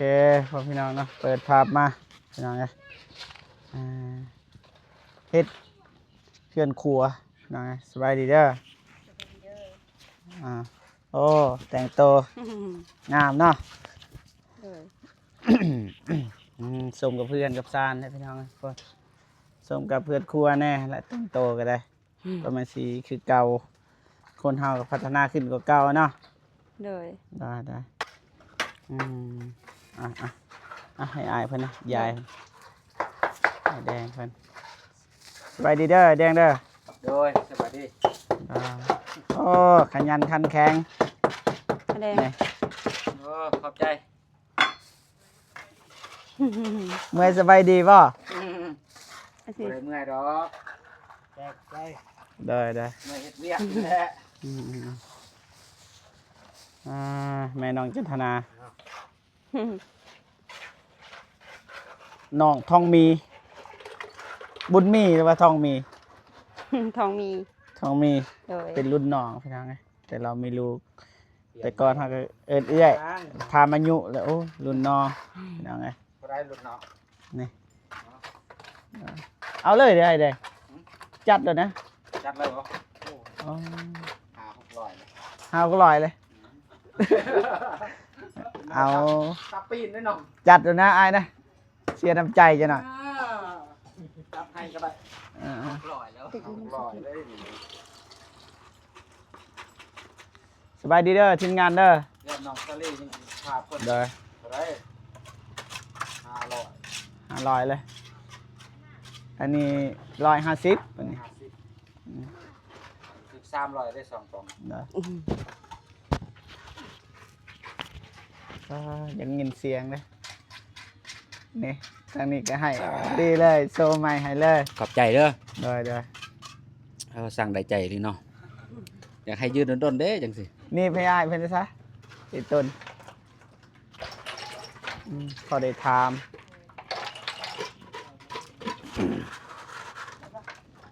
ເຄ ພໍ່ພີ່ນ້ອງເນາະ ເປີດພາບມາ ພີ່ນ້ອງເອີຍ ອ່າ ເຮັດເຮືອນຄົວ ພີ່ນ້ອງເອີຍ ສະບາຍດີເດີ ອ່າ ໂອ້ ແຕ່ງໂຕງາມເນາະ ໂດຍ ອືມ ສົມກັບເຮືອນກັບຊານເດ້ພີ່ນ້ອງເອີຍ ສົມກັບເຮືອນຄົວແດ່ ແລະ ແຕ່ງໂຕກໍໄດ້ ອືມ ປະມານສີຄືເກົ່າ ຄົນເຮົາກໍພັດທະນາຂຶ້ນກວ່າເກົ່າເນາະ ໂດຍ ໄດ້ ໄດ້ ອືມ ອ່ະ ອ່ະ ອ່ະ ໃຫ້ອ້າຍເພິ່ນນະ ໂດຍ ຍາຍ ອ້າຍແດງເພິ່ນ ສະບາຍດີເດີ ແດງເດີ ໂດຍ ສະບາຍດີ ອ່າ ໂອ້ ຂະຫຍັນຂັນແຂງ ອ້າຍແດງ ນີ້ ໂອ້ ຂອບໃຈ ເມື່ອຍສະບາຍດີບໍ່? ອືມ ບໍ່ໄດ້ເມື່ອຍດອກ ແປກໃຈ ໄດ້ ໄດ້ ເມື່ອຍເຮັດວຽກນີ້ແຫຼະ ອືມ ອືມ ອ່າ ແມ່ນ້ອງຈັນທະນາ ນ້ອງທອງມີ ບຸນມີ ຫຼືວ່າທອງມີ? ທອງມີ ທອງມີ ໂດຍ ເປັນລຸ້ນນ້ອງພີ່ນ້ອງເອີຍ ແຕ່ລາວມີລູກ ແຕ່ກ່ອນເຮົາກໍເອີ້ນເອື້ອຍ ຖາມອາຍຸແລ້ວ ໂອ້ ລຸ້ນນ້ອງ ພີ່ນ້ອງເອີຍ ຜູ້ໃດລຸ້ນນ້ອງ ນີ້ ເອົາເລີຍເດີອ້າຍແດງ ຫືມ ຈັດໂລດນະ ຈັດເລີຍບໍ່? ໂອ້ ອໍ ຫ້າຫົກຮ້ອຍເລີຍ ຫ້າຫົກຮ້ອຍເລີຍ ອືມ ເອົາ ຕັບປີ້ນເດ້ນ້ອງ ຈັດໂລດນະອ້າຍນະ ເສຍນ້ຳໃຈຈັກໜ້ອຍ ເອີ ຈັດໃຫ້ກໍໄດ້ ເອີ ຫ້າຫົກຮ້ອຍແລ້ວ ຫ້າຫົກຮ້ອຍເລີຍ ສະບາຍດີເດີທີມງານເດີ ເລື່ອງນ້ອງສາລີຍັງພາເພິ່ນ ໂດຍ ເທົ່າໃດ? ຫ້າຮ້ອຍ ຫ້າຮ້ອຍເລີຍ ອັນນີ້ຮ້ອຍຫ້າສິບ ອັນນີ້ ຮ້ອຍຫ້າສິບ ອືມ ຖືກສາມຮ້ອຍເດ້ສອງກ່ອງ ໂດຍ ອືມ ອ່າ ຢາກຍິນສຽງເດ້ ນີ້ ທາງນີ້ກໍໃຫ້ ດີເລີຍ ໂຊໃໝ່ໃຫ້ເລີຍ ຂອບໃຈເດີ ໂດຍ ໂດຍ ເຮົາສັ່ງໄດ້ໃຈອີ່ຫຼີເນາະ ຢາກໃຫ້ຢືນດົນໆເດ້ຈັ່ງຊີ້ ໜີບໃຫ້ອ້າຍເພິ່ນຊະ ຕິດຕົ້ນ ອືມ ພໍໄດ້ຖາມ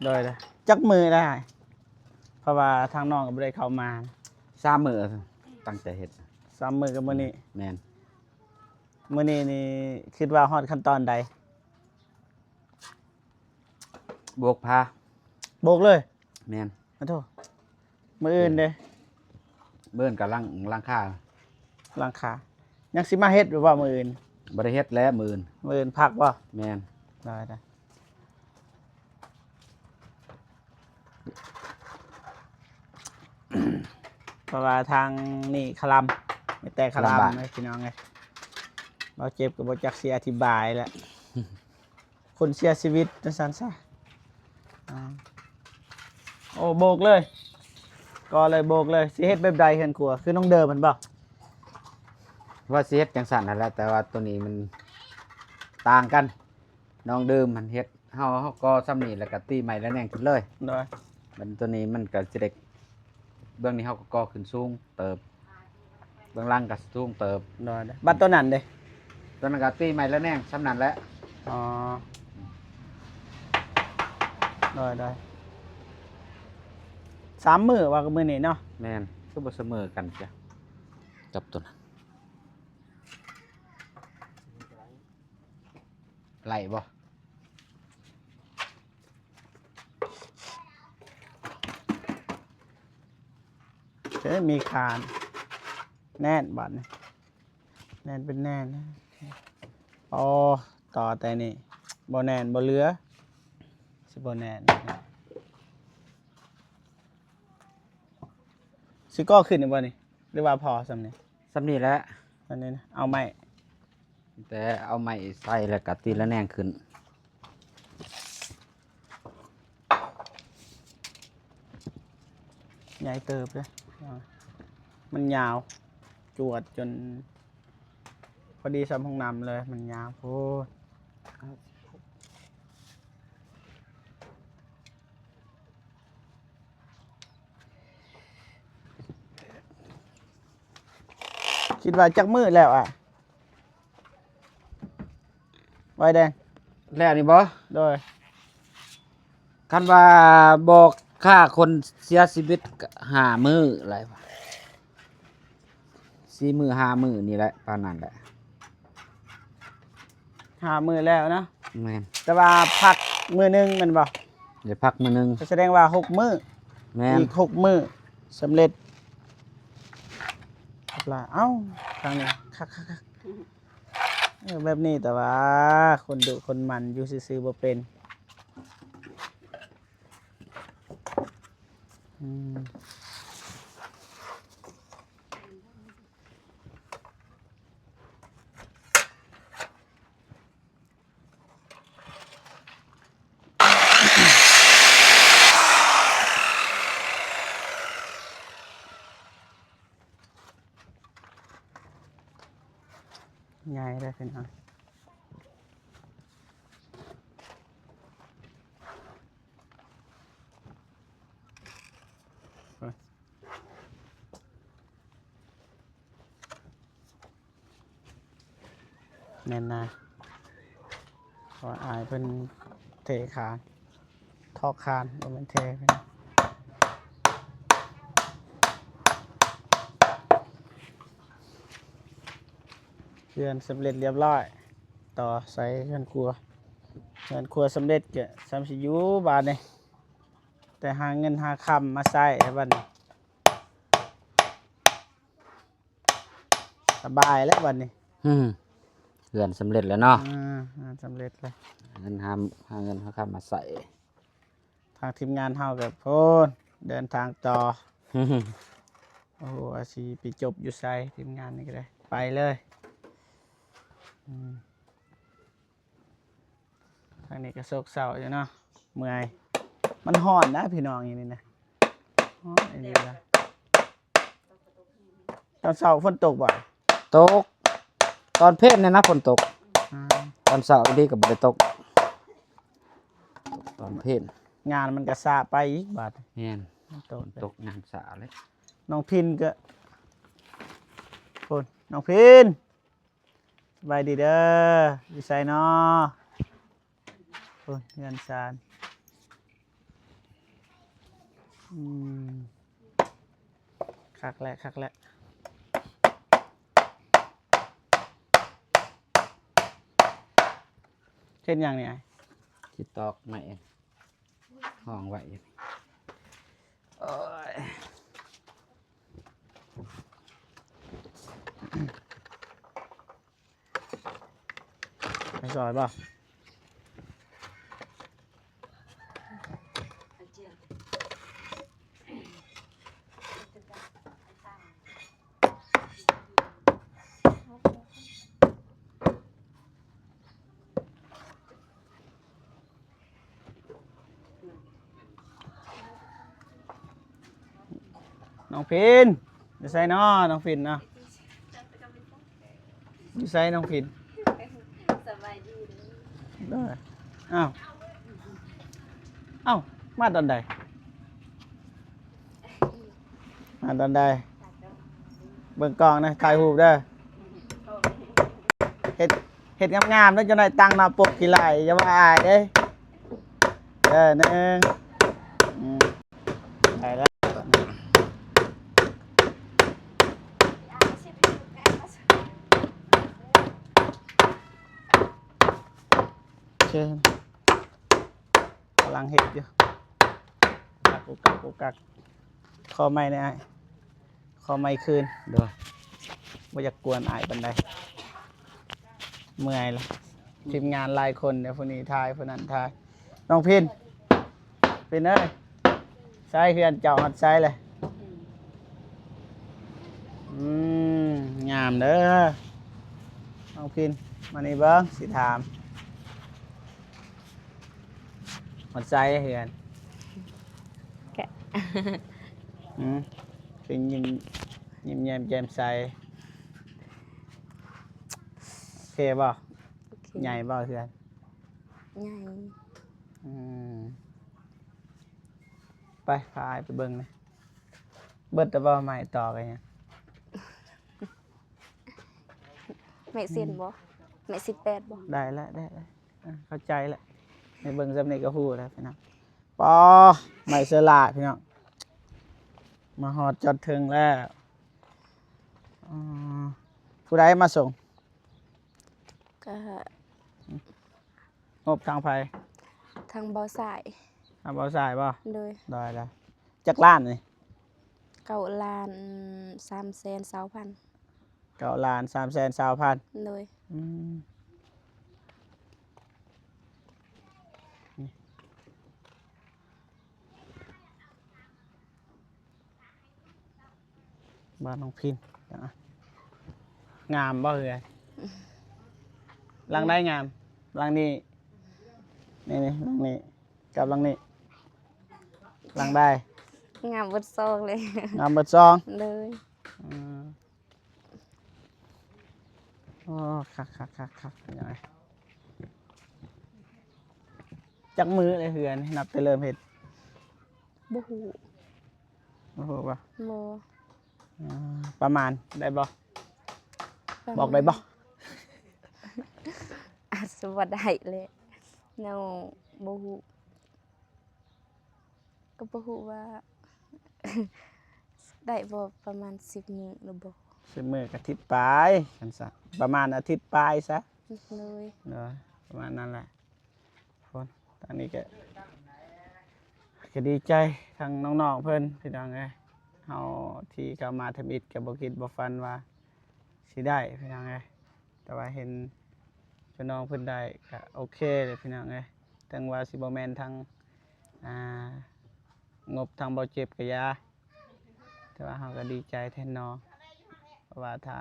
ໂດຍ ໂດຍ ຈັກມື້ແລ້ວອ້າຍ? ເພາະວ່າທາງນ້ອງກໍບໍ່ໄດ້ເຂົ້າມາ ສາມມື້ ຕັ້ງໃຈເຮັດ ສາມມື້ກັບມື້ນີ້ ແມ່ນ ມື້ນີ້ນີ້ຄິດວ່າຮອດຂັ້ນຕອນໃດ? ໂບກພາ ໂບກເລີຍ ແມ່ນ ອາໂທ້ ມື້ອື່ນເດ້? ອືມ ມື້ອື່ນກໍຫຼັງ ຫຼັງຄາ ຫຼັງຄາ ຍັງຊິມາເຮັດຢູ່ບໍ່ມື້ອື່ນ? ບໍ່ໄດ້ເຮັດແລ້ວມື້ອື່ນ ມື້ອື່ນພັກບໍ່? ແມ່ນ ໄດ້ ໄດ້ ເພາະວ່າທາງນີ້ຄະລຳ ມີແຕ່ຄະລຳ ລຳບາກ ເລີຍພີ່ນ້ອງເອີຍ ເວົ້າເຈັບກໍບໍ່ຈັກຊິອະທິບາຍແລ້ວ ຄົນເສຍຊີວິດວ່າຊັ້ນຊະ ອ່າ ໂອ້ ໂບກເລີຍ ກໍເລີຍ ໂບກເລີຍ ຊິເຮັດແບບໃດເຮືອນຄົວ ຄືນ້ອງເດີມຫັ້ນບໍ່? ວ່າຊິເຮັດຈັ່ງຊັ້ນຫັ້ນແຫຼະ ແຕ່ວ່າໂຕນີ້ມັນຕ່າງກັນ ນ້ອງເດີມຫັ້ນເຮັດ ເຮົາ ເຮົາກໍ່ຊ່ຳນີ້ ແລ້ວກໍຕີໄມ້ລະແນງຂຶ້ນເລີຍ ໂດຍ ບັດໂຕນີ້ມັນກໍຊິໄດ້ ເບື້ອງນີ້ເຮົາກໍກໍ່ຂຶ້ນສູງເຕີບ ເບື້ອງຫຼັງກໍສູງເຕີບ ໂດຍ ບັດໂຕນັ້ນເດ້? ໂຕນັ້ນກໍຕີໄມ້ລະແນງຊ່ຳນັ້ນແຫຼະ ອໍ ໂດຍ ໂດຍ ສາມມື້ວ່າກັບມື້ນີ້ເນາະ ແມ່ນ ຄືບໍ່ສະເໝີກັນຈ້ະ ກັບໂຕນັ້ນ ໄລ່ບໍ່? ເອີ ມີຄານ ແໜ້ນບາດນີ້ ແໜ້ນເປັນແໜ້ນ ອໍ ຕໍ່ແຕ່ນີ້ ບໍ່ແໜ້ນບໍ່ເຫຼືອ ຊິບໍ່ແໜ້ນ ຊິກໍ່ຂຶ້ນອີກບໍ່ນີ້ ຫຼືວ່າພໍຊ່ຳນີ້? ຊ່ຳນີ້ແຫຼະ ອັນນີ້ນະ ເອົາໄມ້ ແຕ່ເອົາໄມ້ໃສ່ແລ້ວກໍຕີລະແນງຂຶ້ນ ໃຫຍ່ເຕີບເດ້ ມັນຍາວ ຈວດຈົນພໍດີຊ່ຳຫ້ອງນ້ຳເລີຍ ມັນຍາວໂພດ. ຄິດວ່າຈັກມື້ແລ້ວອ້າຍ ໄວແດງ? ແລ້ວນີ້ບໍ່? ໂດຍ ຄັນວ່າບໍ່ຂ້າຄົນເສຍຊີວິດກໍຫ້າມື້ແລ້ວ ສີ່ມື້ຫ້າມື້ນີ້ແຫຼະ ປານນັ້ນແຫຼະ. ຫ້າມື້ແລ້ວເນາະ. ແມ່ນ. ແຕ່ວ່າພັກມື້ໜຶ່ງແມ່ນບໍ່? ໄດ້ພັກມື້ໜຶ່ງ. ກໍສະແດງວ່າຫົກມື້. ແມ່ນ. ອີກຫົກມື້ສຳເລັດ. ເອົາ ທາງນີ້ຄັກໆໆ. ເອີ ແບບນີ້ແຕ່ວ່າຄົນດຸຄົນໝັ່ນຢູ່ຊື່ໆບໍ່ເປັນ. ອືມ. ໃຫຍ່ເດ້ພີ່ນ້ອງ. ແໜ້ນໜາ ເພາະວ່າອ້າຍເພິ່ນເທຄານ ເທຄານ ບໍ່ແມ່ນເທ. ເຮືອນສຳເລັດລຽບຮ້ອຍ ຕໍ່ໃສ່ເຮືອນຄົວ. ເຮືອນຄົວສຳເລັດກະສ່ຳຊິຢູ່ບາດນີ້ ແຕ່ຫາເງິນຫາຄຳມາໃຊ້ໃຫ້ບັດນີ້ ສະບາຍແລ້ວບັດນີ້. ອືມ ເຮືອນສຳເລັດແລ້ວເນາະ. ອືມ ເຮືອນສຳເລັດແລ້ວ ເງິນຫາ ຫາເງິນຫາຄຳມາໃຊ້. ທາງທີມງານເຮົາກໍພຸ້ນ ເດີນທາງຕໍ່. ໂອ້ໂຫ ວ່າຊິໄປຈົບຢູ່ໃສ ທີມງານນີ້ກໍໄດ້ ໄປເລີຍ. ອືມ. ທາງນີ້ກໍໂຊກເຊົາຢູ່ເນາະ ເມື່ອຍ. ມັນຮ້ອນນະພີ່ນ້ອງ ຢູ່ນີ້ນະ ຮ້ອນອີ່ຫຼີລະ. ຕອນເຊົ້າຝົນຕົກບໍ່? ຕົກ ຕອນເພນນີ້ນະຝົນຕົກ. ອືມ ຕອນເຊົ້າອີ່ຫຼີກໍບໍ່ໄດ້ຕົກ ຕົກຕອນເພນ. ງານມັນກໍຊ້າໄປອີກບາດ. ແມ່ນ ມັນຕົກ ຕົກງານຊ້າເລີຍ. ນ້ອງພິນກໍ ພຸ້ນ ນ້ອງພິນ. ສະບາຍດີເດີ ຢູ່ໃສນໍ? ໂອ້ຍ ເຮືອນຊານ ອືມ ຄັກແຫຼະ ຄັກແຫຼະ. ເຮັດຫຍັງນີ້ອ້າຍ? ຊິຕອກໄມ້ ຫ້ອງໄວ້. ໂອ້ຍ ໄປຊ່ອຍບໍ່? ນ້ອງພິນ ຢູ່ໃສນໍ ນ້ອງພິນເນາະ? ຢູ່ໃສນ້ອງພິນ? ສະບາຍດີເດີ. ເດີ. ອ້າວ ເອົ້າ ມາຕອນໃດ? ມາຕອນໃດ? ເບິ່ງກ້ອງນະ ຖ່າຍຮູບເດີ. ເຮັດ ເຮັດງາມໆເດີ ຈັ່ງໃດຕັ້ງໜ້າປົກຂີ້ໄລ່ ຢ່າວ່າອາຍເດ້. ເອີ ໜຶ່ງ ອືມ ໄດ້ແລ້ວ. ໂອເຄ ກຳລັງເຮັດຢູ່ ກຸກກັກ ກຸກກັກ ຂໍໄມ້ແດ່ອ້າຍ ຂໍໄມ້ຄືນ. ໂດຍ ບໍ່ຢາກກວນອ້າຍປານໃດ ເມື່ອຍລະ. ທີມງານຫຼາຍຄົນເດ້ ຜູ້ນີ້ຖ່າຍ ຜູ້ນັ້ນຖ່າຍ. ນ້ອງພິນ ພິນເອີຍ ໃສເຮືອນເຈົ້າຮອດໃສແຫຼະ? ອືມ ງາມເດີ ນ້ອງພິນ ມານີ້ເບິ່ງ ຊິຖາມ ຮອດໃສເຮືອນ? ກະ ອືມ ຄືຍິ້ມ ຍິ້ມແຍ້ມແຈ່ມໃສ ໂອເຄບໍ່? ໂອເຄ. ໃຫຍ່ບໍ່ເຮືອນ? ໃຫຍ່. ອືມ ໄປ ພາອ້າຍໄປເບິ່ງແດ່. ເບິດແລ້ວບໍ່ ໄມ້ຕອກອີຫຍັງ? ໄມ້ເສັ້ນບໍ່? ອືມ ໄມ້ສິບແປດບໍ່? ໄດ້ລະ ໄດ້ລະ ອ່າ ເຂົ້າໃຈລະ. ໃຫ້ເບິ່ງສ່ຳນີ້ກໍຮູ້ແລ້ວພີ່ນ້ອງ. ປໍ ໄມ້ເຊີລາພີ່ນ້ອງ ມາຮອດຈອດເທິງແລ້ວ. ອືມ ຜູ້ໃດມາສົ່ງ? ກະ ອືມ ງົບທາງໃຜ? ທາງເບົາສາຍ. ທາງເບົາສາຍບໍ່? ໂດຍ. ໄດ້ລະ. ຈັກລ້ານນີ້? ເກົ້າລ້ານສາມແສນຊາວພັນ. ເກົ້າລ້ານສາມແສນຊາວພັນ. ໂດຍ. ອືມ. ບ້ານນ້ອງພິນ ງາມບໍ່ເອື້ອຍ? ຫຼັງໃດງາມ? ຫຼັງນີ້ ນີ້ໆ ຫຼັງນີ້ກັບຫຼັງນີ້ ຫຼັງໃດ? ງາມເບິດສອງເລີຍ. ງາມເບິດສອງ? ໂດຍ. ອືມ. ໂອ້ ຄັກໆໆໆ ເປັນຫຍັງ? ຈັກມື້ແລ້ວເຮືອນ ນັບແຕ່ເລີ່ມເຮັດ? ບໍ່ຮູ້. ບໍ່ຮູ້ບໍ່? ບໍ່. ອາ ປະມານໄດ້ບໍ່? ປະມານ ບອກໄດ້ບໍ່? ອາດຈະບໍ່ໄດ້ແຫຼະ ແນວບໍ່ຮູ້. ກໍບໍ່ຮູ້ວ່າ ໄດ້ບໍ່ ປະມານສິບມື້ຫຼືບໍ່. ສິບມື້ກະທິດປາຍ ຄັນຊັ້ນ ປະມານອາທິດປາຍຊະ. ໂດຍ. ໂດຍ ປະມານນັ້ນແຫຼະ. ຄົນທາງນີ້ກະ ກະດີໃຈທາງນ້ອງໆເພິ່ນ ພີ່ນ້ອງເອີຍ. ເຮົາທີ່ເຂົ້າມາທຳອິດກະບໍ່ຄິດບໍ່ຝັນວ່າຊິໄດ້ ພີ່ນ້ອງເອີຍ. ແຕ່ວ່າເຫັນພີ່ນ້ອງເພິ່ນໄດ້ກະໂອເຄເລີຍ ພີ່ນ້ອງເອີຍ. ເຖິງວ່າຊິບໍ່ແມ່ນທາງ ອ່າ ງົບທາງເບົາເຈັບກະຢ່າ ແຕ່ວ່າເຮົາກະດີໃຈແທນນ້ອງ ເພາະວ່າຖ້າ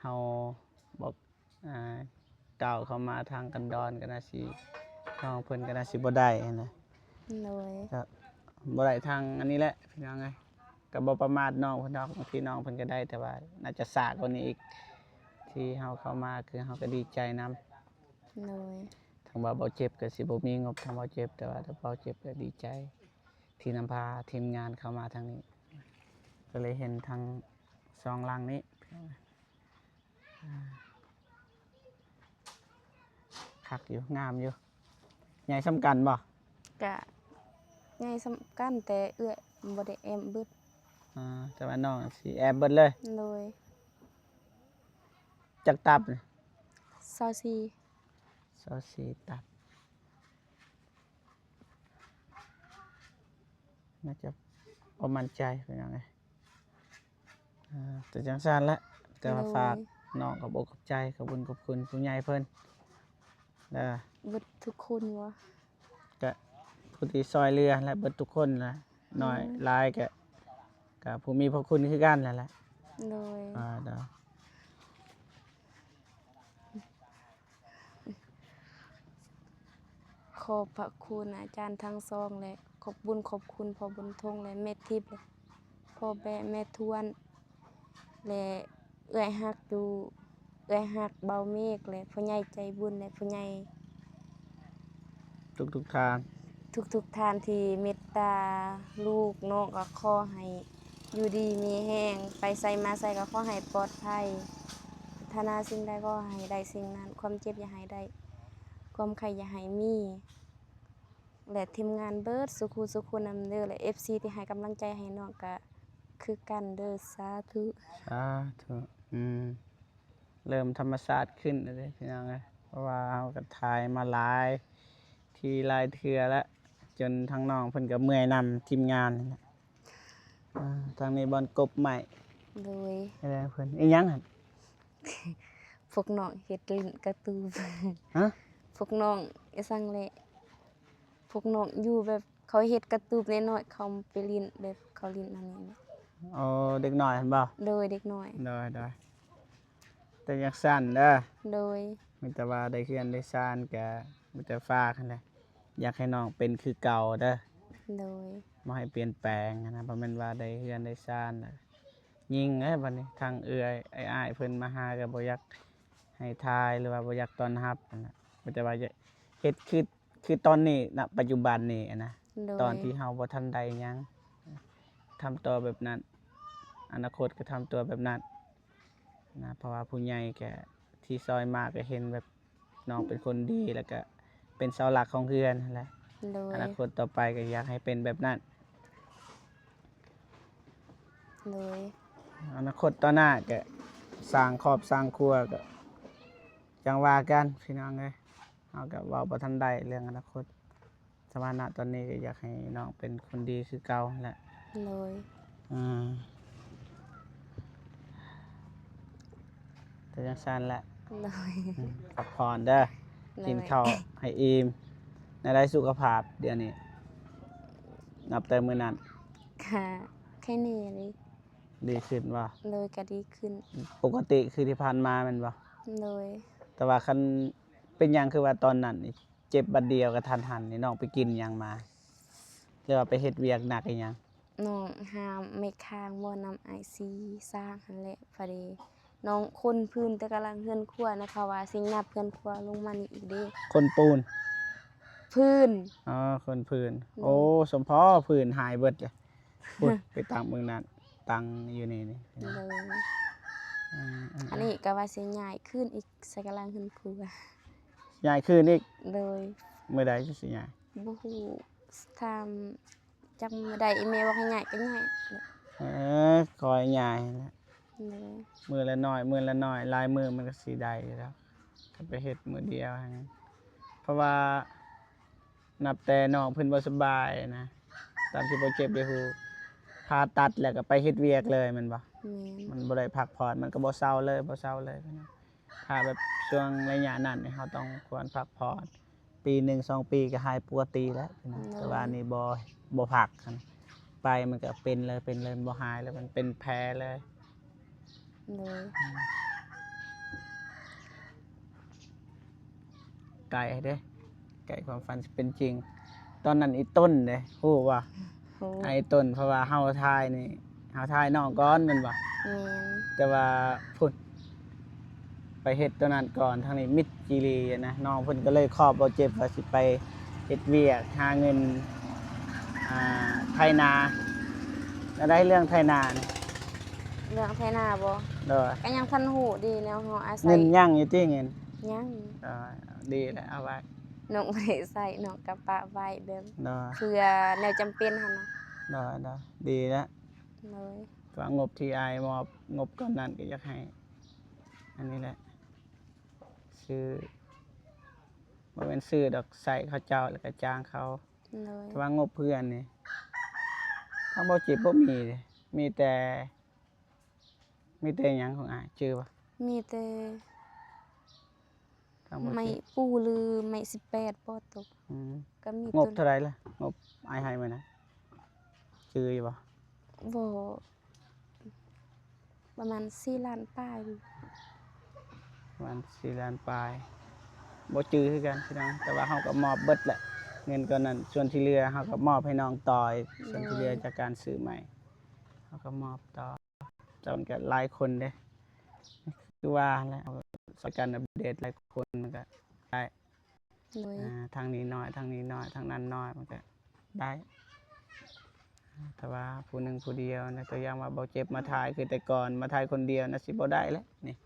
ເຮົາບໍ່ ອ່າ ກ້າວເຂົ້າມາທາງກັນດອນກະໜ້າຊິ ນ້ອງເພິ່ນກະໜ້າຊິບໍ່ໄດ້ຫັ້ນນະ. ໂດຍ. ກະບໍ່ໄດ້ທາງອັນນີ້ແຫຼະ ພີ່ນ້ອງເອີຍ. ກະບໍ່ປະໝາດນ້ອງເພິ່ນດອກ ບາງທີນ້ອງເພິ່ນກະໄດ້ ແຕ່ວ່າໜ້າຈະຊ້າກວ່ານີ້ອີກ. ທີ່ເຮົາເຂົ້າມາຄືເຮົາກະດີໃຈນຳ. ໂດຍ. ທາງວ່າເບົາເຈັບກະຊິບໍ່ມີງົບທາງເບົາເຈັບ ແຕ່ວ່າເບົາເຈັບກະດີໃຈທີ່ນຳພາທີມງານເຂົ້າມາທາງນີ້ ກະເລີຍເຫັນທັງສອງຫຼັງນີ້. ຄັກຢູ່ ງາມຢູ່. ໃຫຍ່ສ່ຳກັນບໍ່? ກະໃຫຍ່ສ່ຳກັນ ແຕ່ເອື້ອຍບໍ່ໄດ້ແອບເບິດ. ອາ ແຕ່ວ່ານ້ອງຊິແອບເບິດເລີຍ. ໂດຍ. ຈັກຕັບນີ້? ຊາວສີ່. ຊາວສີ່ຕັບ. ໜ້າຈະບໍ່ໝັ້ນໃຈ ພີ່ນ້ອງເອີຍ. ອ່າ ແຕ່ຈັ່ງຊັ້ນແຫຼະ ແຕ່ວ່າ ໂດຍ ຝາກນ້ອງຂອບອົກຂອບໃຈ ຂອບບຸນຂອບຄຸນຜູ້ໃຫຍ່ເພິ່ນເດີ ເບິດທຸກຄົນວະ ກະຜູ້ທີ່ຊ່ອຍເຫຼືອແຫຼະ ເບິດທຸກຄົນແຫຼະ ນ້ອຍ ໂດຍ ຫຼາຍກະ ກະຜູ້ມີພະຄຸນຄືກັນຫັ້ນແຫຼະ. ໂດຍ. ອ່າ ໂດຍ. ຂອບພະຄຸນອາຈານທັງສອງ ແລະ ຂອບບຸນຂອບຄຸນພໍ່ບຸນທົງ ແລະ ແມ່ທິບ ແລະ ພໍ່ແບະແມ່ທວນ ແລະ ເອື້ອຍຮັກຢູ່ ເອື້ອຍຮັກເບົາເມກ ແລະ ຜູ້ໃຫຍ່ໃຈບຸນ ແລະ ຜູ້ໃຫຍ່ ທຸກໆທ່ານ ທຸກໆທ່ານທີ່ເມດຕາລູກນ້ອງ ກໍຂໍໃຫ້ຢູ່ດີມີແຮງ ໄປໃສມາໃສກໍຂໍໃຫ້ປອດໄພ ປາດຖະໜາສິ່ງໃດກໍໃຫ້ໄດ້ສິ່ງນັ້ນ ຄວາມເຈັບຢ່າໃຫ້ໄດ້ ຄວາມໄຂ້ຢ່າໃຫ້ມີ ແລະ ທີມງານເບິດສູ່ຄູ່ສູ່ຄົນນຳເດີ ແລະ ເອັຟຊີ ທີ່ໃຫ້ກຳລັງໃຈໃຫ້ນ້ອງກະຄືກັນເດີ ສາທຸ ສາທຸ. ອືມ. ເລີ່ມທຳມະຊາດຂຶ້ນແລ້ວເດ້ພີ່ນ້ອງເອີຍ ເພາະວ່າເຮົາກໍຖ່າຍມາຫຼາຍທີຫຼາຍເທື່ອແລ້ວ ຈົນທາງນ້ອງເພິ່ນກໍເມື່ອຍນຳທີມງານນີ້ແຫຼະ. ອ່າ ທາງນີ້ບ່ອນກົບໄມ້ ໂດຍ ເອີ ເພິ່ນ ອີຫຍັງຫັ້ນ? ພວກນ້ອງເຮັດຫຼິ້ນກະຕູບ ຮະ? ພວກນ້ອງອີຫຍັງແຫຼະ ພວກນ້ອງຢູ່ແບບ ເຂົາເຮັດກະຕູບນ້ອຍໆ ເຂົາໄປຫຼິ້ນ ແບບເຂົາຫຼິ້ນອັນນີ້. ອໍ ເດັກນ້ອຍຫັ້ນບໍ່? ໂດຍ ເດັກນ້ອຍ. ໂດຍ ໂດຍ. ແຕ່ຢ່າຊັ້ນເດີ. ໂດຍ. ມີແຕ່ວ່າໄດ້ເຮືອນໄດ້ຊານກະມີແຕ່ຝາກຫັ້ນແຫຼະ ຢາກໃຫ້ນ້ອງເປັນຄືເກົ່າເດີ. ໂດຍ. ບໍ່ໃຫ້ປ່ຽນແປງຫັ້ນນະ ບໍ່ແມ່ນວ່າໄດ້ເຮືອນໄດ້ຊານແລ້ວຍິງເອີຍ ບັດນີ້ທາງເອື້ອຍອ້າຍເພິ່ນມາຫາກະບໍ່ຢາກໃຫ້ຖ່າຍ ຫຼືວ່າບໍ່ຢາກຕ້ອນຮັບຫັ້ນນະ ມີແຕ່ວ່າຢາກເຮັດຄື ຄືຕອນນີ້ນະ ປັດຈຸບັນນີ້ນະ ໂດຍ ຕອນທີ່ເຮົາບໍ່ທັນໄດ້ຫຍັງ ທຳຕົວແບບນັ້ນ ອະນາຄົດກໍທຳຕົວແບບນັ້ນນະ ເພາະວ່າຜູ້ໃຫຍ່ກໍທີ່ຊ່ອຍມາກໍເຫັນແບບນ້ອງເປັນຄົນດີ ແລ້ວກໍເປັນເສົາຫຼັກຂອງເຮືອນຫັ້ນແຫຼະ ໂດຍ ອະນາຄົດຕໍ່ໄປກໍຢາກໃຫ້ເປັນແບບນັ້ນ ໂດຍ ອະນາຄົດຕໍ່ໜ້າກໍສ້າງຄອບສ້າງຄົວກໍຈັ່ງວ່າກັນ ພີ່ນ້ອງເອີຍ. ເຮົາກໍເວົ້າບໍ່ທັນໄດ້ເລື່ອງອະນາຄົດ. ສະຖານະຕອນນີ້ກໍຢາກໃຫ້ນ້ອງເປັນຄົນດີຄືເກົ່າຫັ້ນແຫຼະ. ໂດຍ. ອາ ແຕ່ຈັ່ງຊັ້ນແຫຼະ. ໂດຍ. ອືມ ພັກຜ່ອນເດີ. ໂດຍ. ກິນເຂົ້າໃຫ້ອີ່ມ. ແນວໃດສຸຂະພາບດຽວນີ້ ນັບແຕ່ມື້ນັ້ນ? ກະໄຄແດ່ເລີຍ. ດີຂຶ້ນບໍ່? ໂດຍ ກະດີຂຶ້ນ. ປົກກະຕິຄືທີ່ຜ່ານມາແມ່ນບໍ່? ໂດຍ. ແຕ່ວ່າຄັນ ເປັນຫຍັງຄືວ່າຕອນນັ້ນນີ້ ເຈັບບາດດຽວກະທັນຫັນນີ້ ນ້ອງໄປກິນຫຍັງມາ ຫຼືວ່າໄປເຮັດວຽກໜັກອີ່ຫຍັງ? ນ້ອງຫາແມ່ຄ້າງບໍ່ນຳອ້າຍສີສ້າງຫັ້ນແຫຼະ ພໍດີນ້ອງຂົນພື້ນແຕ່ກະຫຼັງເຮືອນຄົວນະ ເພາະວ່າຊິຫຍັບເຮືອນຄົວລົງມານີ້ອີກເດ້. ຂົນປູນ? ພື້ນ. ອໍ ຂົນພື້ນ. ໂດຍ. ໂອ້ ສົມພໍພື້ນຫາຍເບິດ. ພຸ້ນ ໄປຕັ້ງເບິ່ງນັ້ນ ຕັ້ງຢູ່ນີ້ນີ້. ໂດຍ. ອືມໆໆ ອັນນີ້ກະວ່າຊິຍ້າຍຄືນອີກໃສ່ກະຫຼັງເຮືອນຄົວ. ຍ້າຍຄືນອີກ? ໂດຍ. ມື້ໃດຊິຍ້າຍ? ບໍ່ຮູ້ ຖາມຈັກມື້ໃດ ອີ່ແມ່ບອກໃຫ້ຍ້າຍກະຍ້າຍ. ເອີ ຄ່ອຍຍ້າຍແຫຼະ. ໂດຍ. ມື້ລະໜ້ອຍ ມື້ລະໜ້ອຍ ຫຼາຍມື້ມັນກະຊິໄດ້ຢູ່ດອກ ຄັນໄປເຮັດມື້ດຽວຫັ້ນ. ເພາະວ່າ ນັບແຕ່ນ້ອງເພິ່ນບໍ່ສະບາຍນະ ຕາມທີ່ບໍ່ເຈັບໄດ້ຮູ້ ຜ່າຕັດແລ້ວກໍໄປເຮັດວຽກເລີຍແມ່ນບໍ່? ແມ່ນ. ມັນບໍ່ໄດ້ພັກຜ່ອນ ມັນກໍບໍ່ເຊົາເລີຍ ບໍ່ເຊົາເລີຍ. ຖ້າແບບຊ່ວງໄລຍະນັ້ນນີ້ ເຮົາຕ້ອງຄວນພັກຜ່ອນ ປີໜຶ່ງສອງປີກໍຫາຍປົກກະຕິແລ້ວ. ໂດຍ. ແຕ່ວ່າອັນນີ້ບໍ່ ບໍ່ພັກ ໄປມັນກໍເປັນເລີຍ ເປັນເລີຍ ມັນບໍ່ຫາຍເລີຍ ມັນເປັນແຜເລີຍ. ໂດຍ. ອືມ ໃກ້ເດ້ ໃກ້ຄວາມຝັນຊິເປັນຈິງ. ຕອນນັ້ນອີ່ຕົນເດ້ ຮູ້ບໍ່? ຮູ້. ອາ ອີ່ຕົນ ເພາະວ່າເຮົາຖ່າຍນີ້ ເຮົາຖ່າຍນ້ອງກ່ອນແມ່ນບໍ່? ແມ່ນ. ແຕ່ວ່າພຸ້ນ ໄປເຮັດໂຕນັ້ນກ່ອນ ທາງນີ້ມິດຈີ່ຫຼີນະ. ນ້ອງເພິ່ນກໍເລີຍຄອບບໍ່ເຈັບວ່າຊິໄປເຮັດວຽກຫາເງິນ ອ່າ ໄຖນາ. ແນວໃດເລື່ອງໄຖນານີ້? ເລື່ອງໄຖນາບໍ່? ໂດຍ. ກໍຍັງທັນຮູ້ເດ້ ແນວເຮົາອາໄສ ເງິນຍັງຢູ່ຕິ ເງິນ? ຍັງ. ໂດຍ ດີແລ້ວ ເອົາໄວ້. ນ້ອງບໍ່ໄດ້ໃຊ້ ນ້ອງກໍປະໄວ້ແບບ ໂດຍ ເພື່ອແນວຈຳເປັນຫັ້ນນະ. ໂດຍໆ ດີແລ້ວ. ໂດຍ. ແຕ່ວ່າງົບທີ່ອ້າຍມອບ ງົບກ່ອນນັ້ນກໍຢາກໃຫ້ ອັນນີ້ແຫຼະ ຊື້ ບໍ່ແມ່ນຊື້ດອກ ໃຊ້ເຂົາເຈົ້າ ແລ້ວກໍຈ້າງເຂົາ. ໂດຍ. ແຕ່ວ່າງົບເຮືອນນີ້ ທາງບໍ່ຈິດບໍ່ມີເດ້ ມີແຕ່ ມີແຕ່ຫຍັງຂອງອ້າຍ ຈື່ບໍ່? ມີແຕ່ ທາງບໍ່ຈິດ ໄມ້ປູ ຫຼືໄມ້ສິບແປດບໍ່ຕົກ. ອືມ ກໍມີ. ງົບເທົ່າໃດລະ? ງົບອ້າຍໃຫ້ມື້ນັ້ນ ຈື່ຢູ່ບໍ່? ບໍ່ ປະມານສີ່ລ້ານປາຍ. ປະມານສີ່ລ້ານປາຍ ບໍ່ຈື່ຄືກັນພີ່ນ້ອງ. ແຕ່ວ່າເຮົາກໍມອບເບິດແຫຼະ ເງິນກ້ອນນັ້ນ ສ່ວນທີ່ເຫຼືອເຮົາກໍມອບໃຫ້ນ້ອງຕໍ່ອີກ. ໂດຍ. ສ່ວນທີ່ເຫຼືອຈາກການຊື້ໃໝ່ ເຮົາກໍມອບຕໍ່. ແຕ່ມັນກໍຫຼາຍຄົນເດ້ ຄືວ່າແຫຼະ ເຮົາຊ່ອຍກັນອັບເດດຫຼາຍຄົນມັນກໍໄດ້. ໂດຍ. ອ່າ ທາງນີ້ໜ້ອຍ ທາງນີ້ໜ້ອຍ ທາງນັ້ນໜ້ອຍ ມັນກໍໄດ້. ຖ້າວ່າຜູ້ໜຶ່ງຜູ້ດຽວນະ ຕົວຢ່າງວ່າບໍ່ເຈັບມາຖ່າຍຄືແຕ່ກ່ອນ ມາຖ່າຍຄົນດຽວນະ ຊິບໍ່ໄດ້ແຫຼະນີ້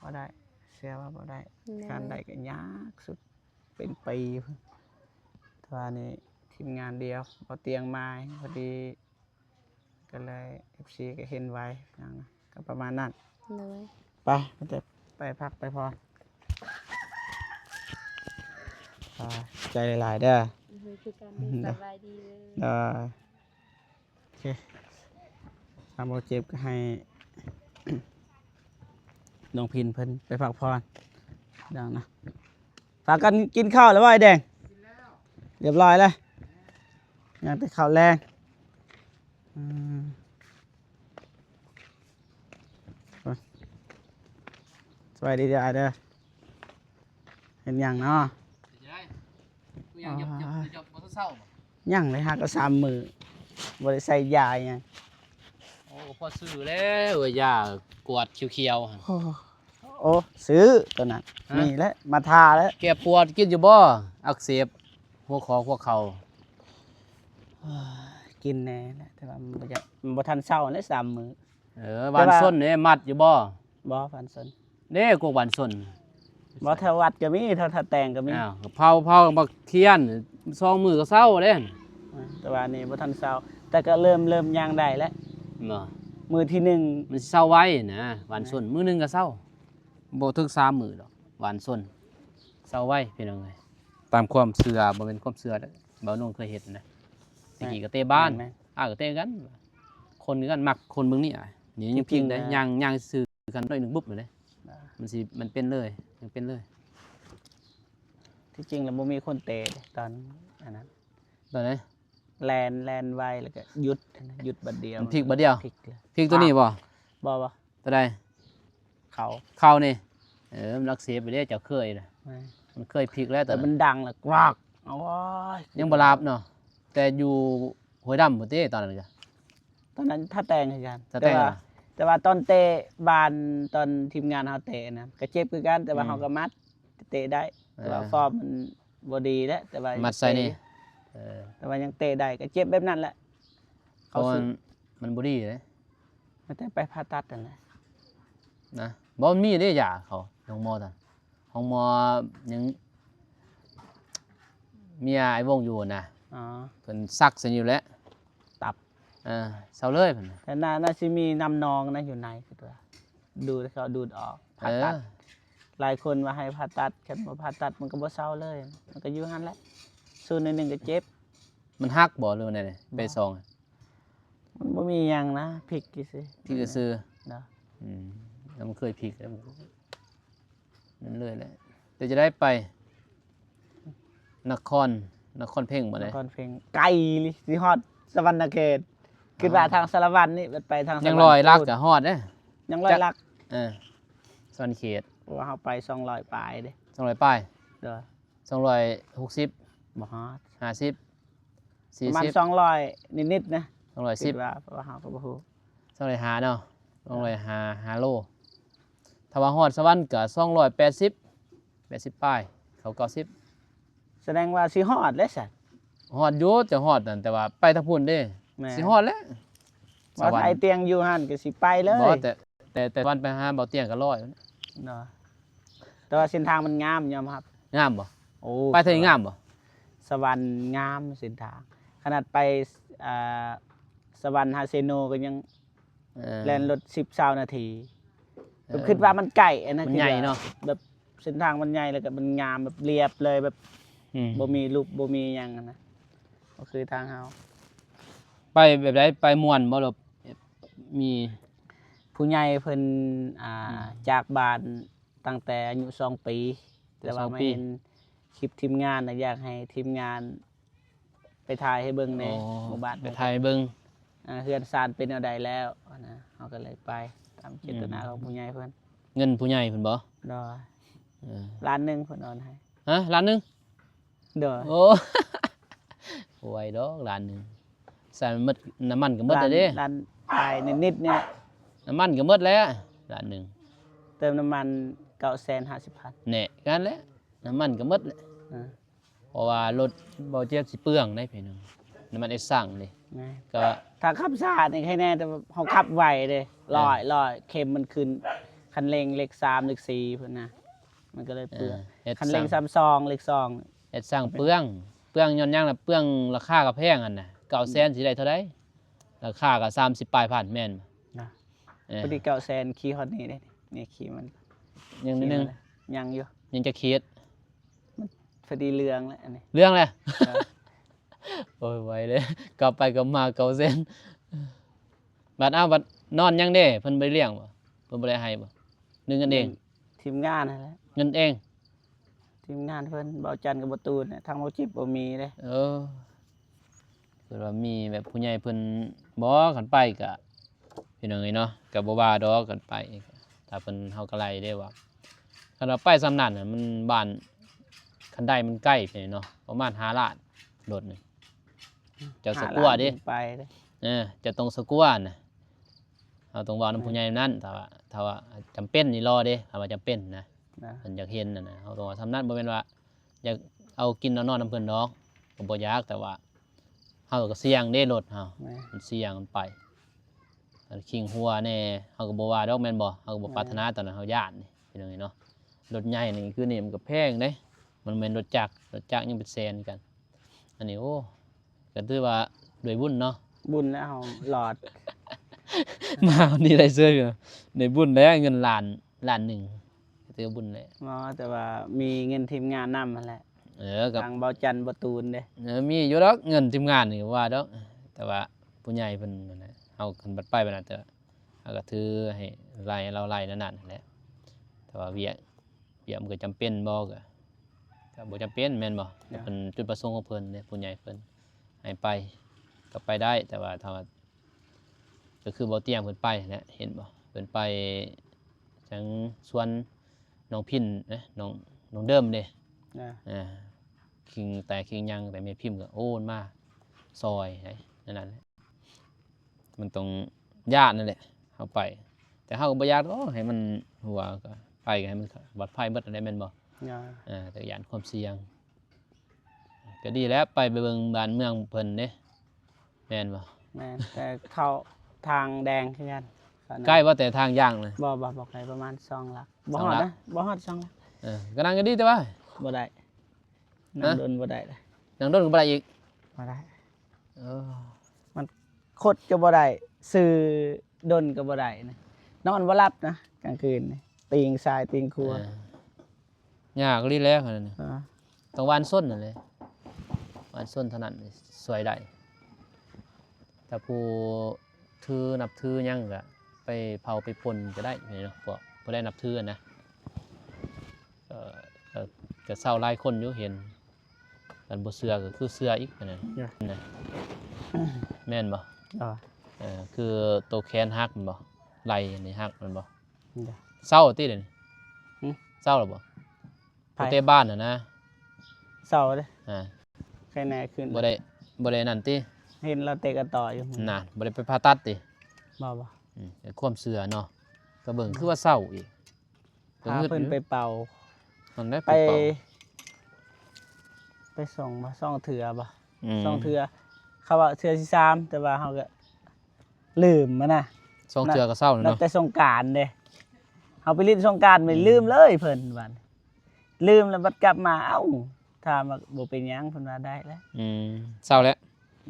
ບໍ່ໄດ້ ເຊື່ອວ່າບໍ່ໄດ້. ໂດຍ. ການໄດ້ກໍຍາກສຸດ ເປັນປີພຸ້ນ. ແຕ່ວ່ານີ້ທີມງານດຽວ ບໍ່ຕຽງມາ ພໍດີ ກໍເລີຍ ເອັຟຊີ ກໍເຫັນໄວ ຫຍັງນະ ກໍປະມານນັ້ນ. ໂດຍ. ໄປ ໄປພັກໄປຜ່ອນ. ອ່າ ໃຈຫຼາຍໆເດີ. ໂດຍ ຄືກັນເດີ. ໂດຍ. ສະບາຍດີເດີ. ໂດຍ. ໂອເຄ ຖ້າບໍ່ເຈັບກໍໃຫ້ນ້ອງພິນເພິ່ນໄປພັກຜ່ອນ. ດັ່ງນະ ພາກັນກິນເຂົ້າແລ້ວບໍ່ ອ້າຍແດງ? ກິນແລ້ວ ຮຽບຮ້ອຍແລ້ວ ຍັງແຕ່ເຂົ້າແລງ. ອືມ ສະບາຍດີເດີອ້າຍເດີ. ເຮັດຫຍັງເນາະ? ເຮັດຫຍັງ? ຍັງ ອໍ ຍັງບໍ່ທັນເຊົາບໍ່? ຍັງເລີຍ ຫາກໍສາມມື້ ບໍ່ໄດ້ໃສ່ຢາອີ່ຫຍັງ. ໂອ້ ກໍພໍຊື້ແລ້ວ ຢາກວດຂຽວໆຫັ້ນ. ໂອ້ ໂອ້ ຊື້ຕົວນັ້ນ. ຮະ? ນີ້ແຫຼະ ມາທາແລ້ວ. ແກ້ປວດກິນຢູ່ບໍ່? ອັກເສບຫົວຂໍ້ຫົວເຂົ່າ. ກິນແດ່ແຫຼະ ແຕ່ວ່າມັນບໍ່ຢາກ ມັນບໍ່ທັນເຊົາແຫຼະ ສາມມື້. ເອີ ແຕ່ວ່າ ຫວານຊົນເດ້ ມັດຢູ່ບໍ່? ບໍ່ ຫວານຊົນ. ເດ້ ກວກຫວານຊົນ. ບໍ່ ແຖວວັດກໍມີ ແຖວທ່າແຕງກໍມີ. ອ້າວ ເຜົາ ເຜົາບັກທຽນ ສອງມື້ກໍເຊົາເດ້. ເອີ ແຕ່ວ່ານີ້ບໍ່ທັນເຊົາ ແຕ່ກໍເລີ່ມ ເລີ່ມຍ່າງໄດ້ແລ້ວ. ບໍ່ ມື້ທີໜຶ່ງ ມັນຊິເຊົາໄວນະ ຫວານຊົນ ມື້ໜຶ່ງກໍເຊົາ. ບໍ່ເຖິງສາມມື້ດອກ ຫວານຊົນ. ເຊົາໄວພີ່ນ້ອງເອີຍ. ຕາມຄວາມເຊື່ອ ບໍ່ແມ່ນຄວາມເຊື່ອເດີ້ ບ່າວນົງເຄີຍເຮັດນະ. ແມ່ນ ແຕ່ກີ້ກໍເຕະບານ ແມ່ນໆ ອ້າຍກໍເຕະຄືກັນ. ຄົນຄືກັນ ມັກຄົນເບິ່ງນີ້ ອ້າຍນີ້ຍັງພິກໄດ້ ຍ່າງ ຍ່າງຊື່ກັນໜ້ອຍໜຶ່ງປຸບເລີຍເດ້. ມັນຊິ ມັນເປັນເລີຍ ຍັງເປັນເລີຍ. ທີ່ຈິງແລ້ວບໍ່ມີຄົນເຕະເດ້ ຕອນອັນນັ້ນ ຕອນໃດ? ແລ່ນ ແລ່ນໄວ ແລ້ວກໍຢຸດ ຢຸດບາດດຽວ ມັນພິກບາດດຽວ ພິກເລີຍ. ພິກຕົວນີ້ບໍ່? ບໍ່ ບໍ່ ຕົວໃດ? ເຂົ່າ ເຂົ່ານີ້. ເອີ ມັນອັກເສບໄປເດ້ ເຈົ້າເຄີຍນະ. ແມ່ນ ມັນເຄີຍພິກແລ້ວ ແຕ່ມັນດັງແລ້ວກຣອກ. ໂອ້ຍ ຍັງບໍ່ຫຼາບເນາະ. ແຕ່ຢູ່ຫ້ວຍດຳພຸ້ນຕິ ຕອນນັ້ນກະ ຕອນນັ້ນຖ້າແຕ່ງຄືກັນ ຖ້າແຕ່ງ. ແຕ່ວ່າ ແຕ່ວ່າຕອນເຕະບານ ຕອນທີມງານເຮົາເຕະນະ ກໍເຈັບຄືກັນ ແຕ່ວ່າເຮົາກໍມັດ ເຕະໄດ້ ແຕ່ວ່າຟອມມັນບໍ່ດີແຫຼະ ແຕ່ວ່າມັດໃສ່ນີ້ ເອີ ແຕ່ວ່າຍັງເຕະໄດ້ ກໍເຈັບແບບນັ້ນແຫຼະ. ເຂົາ ມັນ ມັນບໍ່ດີເດ້ ມັນແຕ່ໄປຜ່າຕັດນັ້ນແຫຼະນະ. ບໍ່ ມັນມີເດ້ຢາເຂົາ ໂຮງໝໍນັ້ນ ໂຮງໝໍຍັງ ເມຍອ້າຍວົງຢູ່ນະ. ອໍ ເພິ່ນສັກໃສ່ນີ້ແຫຼະ ຕັບ. ເອີ ເຊົາເລີຍເພິ່ນ. ແຕ່ໜ້າ ໜ້າຊິມີນ້ຳນອງນະ ຢູ່ໃນ ຄືວ່າດູດ ເຂົາດູດອອກ ຜ່າຕັດ. ເອີ ຫຼາຍຄົນວ່າໃຫ້ຜ່າຕັດ ຄັນບໍ່ຜ່າຕັດມັນກໍບໍ່ເຊົາເລີຍ ມັນກໍຢູ່ຫັ້ນແຫຼະ ສູນໜ້ອຍໜຶ່ງກໍເຈັບ. ມັນຫັກບໍ່ ຫຼືວ່າແນວໃດ? ໄປສອງ ມັນບໍ່ມີຫຍັງນະ ພິກຊື່ໆ ພິກຊື່ໆເນາະ. ອືມ ແລ້ວມັນເຄີຍພິກ ແລ້ວມັນເລີຍແຫຼະ. ແຕ່ຈະໄດ້ໄປ ນະຄອນ ນະຄອນເພັງບໍ່ໄດ້ ນະຄອນເພັງ ໄກອີ່ຫຼີ ຊິຮອດສະຫວັນນະເຂດ. ຄິດວ່າທາງສາລະວັນນີ້ ໄປທາງສະຫວັນ ຍັງຮ້ອຍຫຼັກກໍຮອດເດ້ ຍັງຮ້ອຍຫຼັກ. ເອີ ສະຫວັນເຂດ ເພາະວ່າເຮົາໄປສອງຮ້ອຍປາຍເດ້ ສອງຮ້ອຍປາຍ. ໂດຍ ສອງຮ້ອຍຫົກສິບ ບໍ່ຮອດ ຫ້າສິບ ສີ່ສິບ ປະມານສອງຮ້ອຍນິດໆນະ ສອງຮ້ອຍສິບ ຄິດວ່າ ເພາະວ່າເຮົາກໍບໍ່ຮູ້ ສອງຮ້ອຍຫ້າເນາະ ສອງຮ້ອຍຫ້າ ຫ້າໂລ. ຖ້າວ່າຮອດສະຫວັນກໍສອງຮ້ອຍແປດສິບ ແປດສິບປາຍ ເຂົ້າເກົ້າສິບ. ສະແດງວ່າຊິຮອດແຫຼະຊັ້ນ. ຮອດຢູ່ ຈະຮອດນັ້ນ ແຕ່ວ່າໄປທາງພຸ້ນເດ້. ແມ່ນ ຊິຮອດແຫຼະ ວ່າສະຫວັນ ໄອ້ຕຽງຢູ່ຫັ້ນກໍຊິໄປເລີຍ. ບໍ່ ແຕ່ ແຕ່ ແຕ່ວັນໄປຫາເບົາຕຽງກໍຮ້ອຍເນາະ. ແຕ່ວ່າເສັ້ນທາງມັນງາມ ຍອມຮັບ. ງາມບໍ່? ໂອ້ ໄປທາງນີ້ງາມບໍ່? ສະຫວັນງາມເສັ້ນທາງ ຂະໜາດໄປ ອ່າ ສະຫວັນຫາເຊໂນກໍຍັງ ເອີ ແລ່ນລົດສິບ ຊາວນາທີ. ເອີ ແບບຄິດວ່າມັນໃກ້ອັນນັ້ນ ມັນໃຫຍ່ເນາະ ແບບເສັ້ນທາງມັນໃຫຍ່ ແລ້ວກໍມັນງາມ ແບບລຽບເລີຍ ແບບ ອືມ ບໍ່ມີຫຼຸບ ບໍ່ມີຫຍັງຫັ້ນນະ ບໍ່ຄືທາງເຮົາ. ໄປແບບໃດ? ໄປມ່ວນບໍ່ ຫຼືມີ ຜູ້ໃຫຍ່ເພິ່ນ ອ່າ ອືມ ຈາກບ້ານຕັ້ງແຕ່ອາຍຸສອງປີ ແຕ່ວ່າມາເຫັນຄລິບທີມງານ ແລ້ວຢາກໃຫ້ທີມງານໄປຖ່າຍໃຫ້ເບິ່ງແດ່ ອໍ ໝູ່ບ້ານ ໄປຖ່າຍໃຫ້ເບິ່ງ ອ່າ ເຮືອນຊານເປັນແນວໃດແລ້ວນະ. ເຮົາກໍເລີຍໄປຕາມເຈດຕະນາ ອືມ ຂອງຜູ້ໃຫຍ່ເພິ່ນ. ເງິນຜູ້ໃຫຍ່ເພິ່ນບໍ່? ໂດຍ ເອີ ລ້ານໜຶ່ງເພິ່ນໂອນໃຫ້. ຮະ? ລ້ານໜຶ່ງ? ໂດຍ ໂອ້ ບໍ່ໄຫວດອກລ້ານໜຶ່ງ ໃສ່ໝົດ ນ້ຳມັນກໍໝົດແລ້ວເດ້. ລ້ານ ລ້ານປາຍນິດໆນີ້ແຫຼະ ນ້ຳມັນກໍໝົດແລ້ວ ລ້ານໜຶ່ງ ເຕີມນ້ຳມັນເກົ້າແສນຫ້າສິບພັນ. ແນ່ ນັ້ນແຫຼະ ນ້ຳມັນກໍໝົດແຫຼະ. ເອີ ເພາະວ່າລົດບໍ່ຈຽບຊິເປືອງໄດ໋ພີ່ນ້ອງ ນ້ຳມັນເອັດຊັງເດ້. ແມ່ນ ກໍຖ້າຂັບຊ້ານີ້ໃຄແນ່ ແຕ່ວ່າເຮົາຂັບໄວເດ້ ເອີ ຮ້ອຍ ຮ້ອຍ ເຂັມມັນຂຶ້ນ ຄັນເລັ່ງເລກສາມ ເລກສີ່ພຸ້ນນະ ມັນກໍເລີຍເປືອງ. ເອີ ເຮັດ ຄັນເລັ່ງສາມ ສາມສອງ ເລກສອງ ເຮັດຊ່າງເປືອງ ເປືອງຍ້ອນຫຍັງລະ ເປືອງ ລາຄາກໍແພງຫັ້ນນະ ເກົ້າແສນຊິໄດ້ເທົ່າໃດ ລາຄາກໍສາມສິບປາຍພັນແມ່ນບໍ່? ນະ ເອີ ພໍດີເກົ້າແສນຂີ່ຮອດນີ້ເດ້ ນີ້ຂີ່ມັນ ຍັງໜ້ອຍໜຶ່ງ ຍັງຢູ່ ຍັງຈັກຂີດ ມັນພໍດີເລື່ອງແລ້ວອັນນີ້ ເລື່ອງແລ້ວ. ເອີ ໂອ້ຍ ໄວເດ້ ກັບໄປກັບມາເກົ້າແສນ. ບັດ ເອົາ ບັດນອນຍັງເດ້ ເພິ່ນບໍ່ໄດ້ລ້ຽງບໍ່? ເພິ່ນບໍ່ໄດ້ໃຫ້ບໍ່? ຫຼືເງິນເອງ? ທີມງານຫັ້ນແຫຼະ ເງິນເອງ ທີມງານເພິ່ນ ເບົາຈັນກັບບໍ່ຕູນ ທາງເບົາຈິບບໍ່ມີເດ້. ເອີ ຄືວ່າມີແບບຜູ້ໃຫຍ່ເພິ່ນ ບໍ່ ຄັນໄປກະ ພີ່ນ້ອງເອີຍເນາະ ກະບໍ່ວ່າດອກ ຄັນໄປ ຖ້າເພິ່ນ ເຮົາກະໄລ່ເດ້ວ່າ ຄັນວ່າໄປຊ່ຳນັ້ນນະ ມັນບ້ານ ຄັນໄດມັນໄກໄປເນາະ ປະມານຫ້າລ້ານ ລົດນີ້ ເຈົ້າສະກົວເດ້ ຫ້າລ້ານຂຶ້ນໄປເດ້. ເອີ ເຈົ້າຕ້ອງສະກົວນະ ເຮົາຕ້ອງເວົ້ານຳຜູ້ໃຫຍ່ນັ້ນ ຖ້າວ່າ ຖ້າວ່າຈຳເປັນນີ້ລໍເດ້ ຖ້າວ່າຈຳເປັນນະ ນະ ເພິ່ນຢາກເຫັນຫັ້ນນະ ເຮົາຕ້ອງວ່າຊ່ຳນັ້ນ ບໍ່ແມ່ນວ່າຢາກເອົາກິນເອົານອນນຳເພິ່ນດອກ ກໍບໍ່ຢາກ ແຕ່ວ່າເຮົາກໍສ່ຽງເດ້ ລົດເຮົາ ແມ່ນ ມັນສ່ຽງ ມັນໄປ ຄິງຫົວແດ່ ເຮົາກໍບໍ່ວ່າດອກແມ່ນບໍ່? ເຮົາກໍບໍ່ ແມ່ນ ປາດຖະໜາ ຕອນນັ້ນເຮົາຢ້ານນີ້ ພີ່ນ້ອງເອີຍເນາະ. ລົດໃຫຍ່ນີ້ຄືນີ້ມັນກໍແພງເດ້ ມັນແມ່ນລົດຈັກ ລົດຈັກຍັງເປັນແສນຄືກັນ. ອັນນີ້ ໂອ້ ກໍຖືວ່າດ້ວຍບຸນເນາະ ບຸນແລ້ວເຮົາລອດ ມາວັນນີ້ໄດ້ເຊີຍຢູ່ ໄດ້ບຸນແລ້ວ ເງິນລ້ານ ລ້ານໜຶ່ງ ຕື່ມບຸນແຫຼະ. ບໍ່ ແຕ່ວ່າມີເງິນທີມງານນຳຫັ້ນແຫຼະ. ເອີ ກັບທາງເບົາຈັນ ເບົາຕູນເດ້. ເອີ ມີຢູ່ດອກ ເງິນທີມງານນີ້ວ່າດອກ ແຕ່ວ່າຜູ້ໃຫຍ່ເພິ່ນຫັ້ນແຫຼະ ເຮົາຄັນບັດໄປບັດນັ້ນ ແຕ່ວ່າເຮົາກໍຖືໃຫ້ໄລ່ ລາວໄລ່ແນວນັ້ນຫັ້ນແຫຼະ. ແຕ່ວ່າວຽກ ວຽກມັນກໍຈຳເປັນບໍ່ ກໍ ກໍບໍ່ຈຳເປັນແມ່ນບໍ່? ເອີ ເປັນຈຸດປະສົງຂອງເພິ່ນເດ້ ຜູ້ໃຫຍ່ເພິ່ນໃຫ້ໄປ ກໍໄປໄດ້ ແຕ່ວ່າຖ້າວ່າ ກໍຄືບໍ່ຕຽງເພິ່ນໄປຫັ້ນແຫຼະ ເຫັນບໍ່? ເພິ່ນໄປທາງສວນນ້ອງພິນເດ້ ນ້ອງ ນ້ອງເດີມເດ້. ອ່າ ເອີ ຄິງແຕ່ຄິງຍັງ ແຕ່ແມ່ພິມກໍໂອນມາຊ່ອຍໃຫ້ ນັ້ນແຫຼະ. ມັນຕ້ອງຢ້ານນັ້ນແຫຼະ ເຮົາໄປ ແຕ່ເຮົາກໍບໍ່ຢາກ ໂອ້ ໃຫ້ມັນຫົວ ກໍໄປກໍໃຫ້ມັນປອດໄພເບິດຫັ້ນແຫຼະ ແມ່ນບໍ່? ອ່າ ເອີ ແຕ່ຢ້ານຄວາມສ່ຽງ ກໍດີແລ້ວ ໄປ ໄປເບິ່ງບ້ານເມືອງເພິ່ນເດ້ ແມ່ນບໍ່? ແມ່ນ ແຕ່ເຂົ້າທາງແດງຄືກັນ. ໃກ້ບໍ່ແຕ່ທາງຍ່າງນະ? ບໍ່ ບໍ່ ບໍ່ໄກ ປະມານສອງຫຼັກ ບໍ່ຮອດນະ ສອງຫຼັກ ບໍ່ຮອດສອງຫຼັກ. ເອີ ກໍນັ່ງກໍດີແຕ່ວ່າ ບໍ່ໄດ້ ນັ່ງ ຮະ? ດົນບໍ່ໄດ້ເດ້ ນັ່ງດົນກໍບໍ່ໄດ້ອີກ ບໍ່ໄດ້. ເອີ ມັນຄົດກໍບໍ່ໄດ້ ຊື່ດົນກໍບໍ່ໄດ້ນະ ນອນບໍ່ຫຼັບນະກາງຄືນນີ້ ຕີງຊ້າຍຕີງຂວາ. ເອີ ຍາກອີ່ຫຼີແລ້ວອັນນັ້ນນະ ອ່າ ຕ້ອງວານຊົນນັ້ນແຫຼະ ວານຊົນເທົ່ານັ້ນຊ່ວຍໄດ້. ຖ້າຜູ້ຖື ນັບຖືຫຍັງກໍໄປເຜົາໄປປົນກໍໄດ້ເນາະ ພວກຜູ້ໃດນັບຖືນະ. ເອີ ກໍ ກໍເຊົາຫຼາຍຄົນຢູ່ເຫັນ ຄັນບໍ່ເຊື່ອກໍຄືເຊື່ອອີກຫັ້ນນະ ນະ ແມ່ນບໍ່? ເອີ ຄືໂຕແຂນຫັກແມ່ນບໍ່? ໄລ່ນີ້ຫັກແມ່ນບໍ່? ເຊົາຕິດຽວນີ້ ຫຶ ເຊົາແລ້ວບໍ່? ໃຜ? ຜູ້ເຕະບານຫັ້ນນະ ເຊົາເດ້ ອ່າ ໄຄແນ່ຂຶ້ນ ບໍ່ໄດ້ ບໍ່ໄດ້ນັ້ນຕິ ເຫັນລາວເຕະກະຕໍ່ຢູ່ ນັ້ນ ບໍ່ໄດ້ໄປຜ່າຕັດຕິ? ບໍ່ ບໍ່ ອືມ ຄວາມເຊື່ອເນາະ ກໍເບິ່ງ ອືມ ຄືວ່າເຊົາອີກ ກໍຫງຶດ ພາເພິ່ນໄປເປົ່າ ຫັ້ນແຫຼະ ໄປ ໄປເປົ່າ ໄປສອງບໍ່ ສອງເທື່ອບໍ່ ອືມ ສອງເທື່ອ ເຂົາວ່າເທື່ອທີສາມ ແຕ່ວ່າເຮົາກໍລືມຫັ້ນນະ ສອງເທື່ອກໍເຊົາແລ້ວເນາະ ນັບແຕ່ສົງການເດ້ ເຮົາໄປຫຼິ້ນສົງການ ອືມ ໄປລືມເລີຍເພິ່ນ ບາດນີ້ລືມແລ້ວ ບັດກັບມາ ເອົ້າ ຖາມວ່າບໍ່ເປັນຫຍັງ ເພິ່ນວ່າໄດ້ແລ້ວ ອືມ ເຊົາແລ້ວ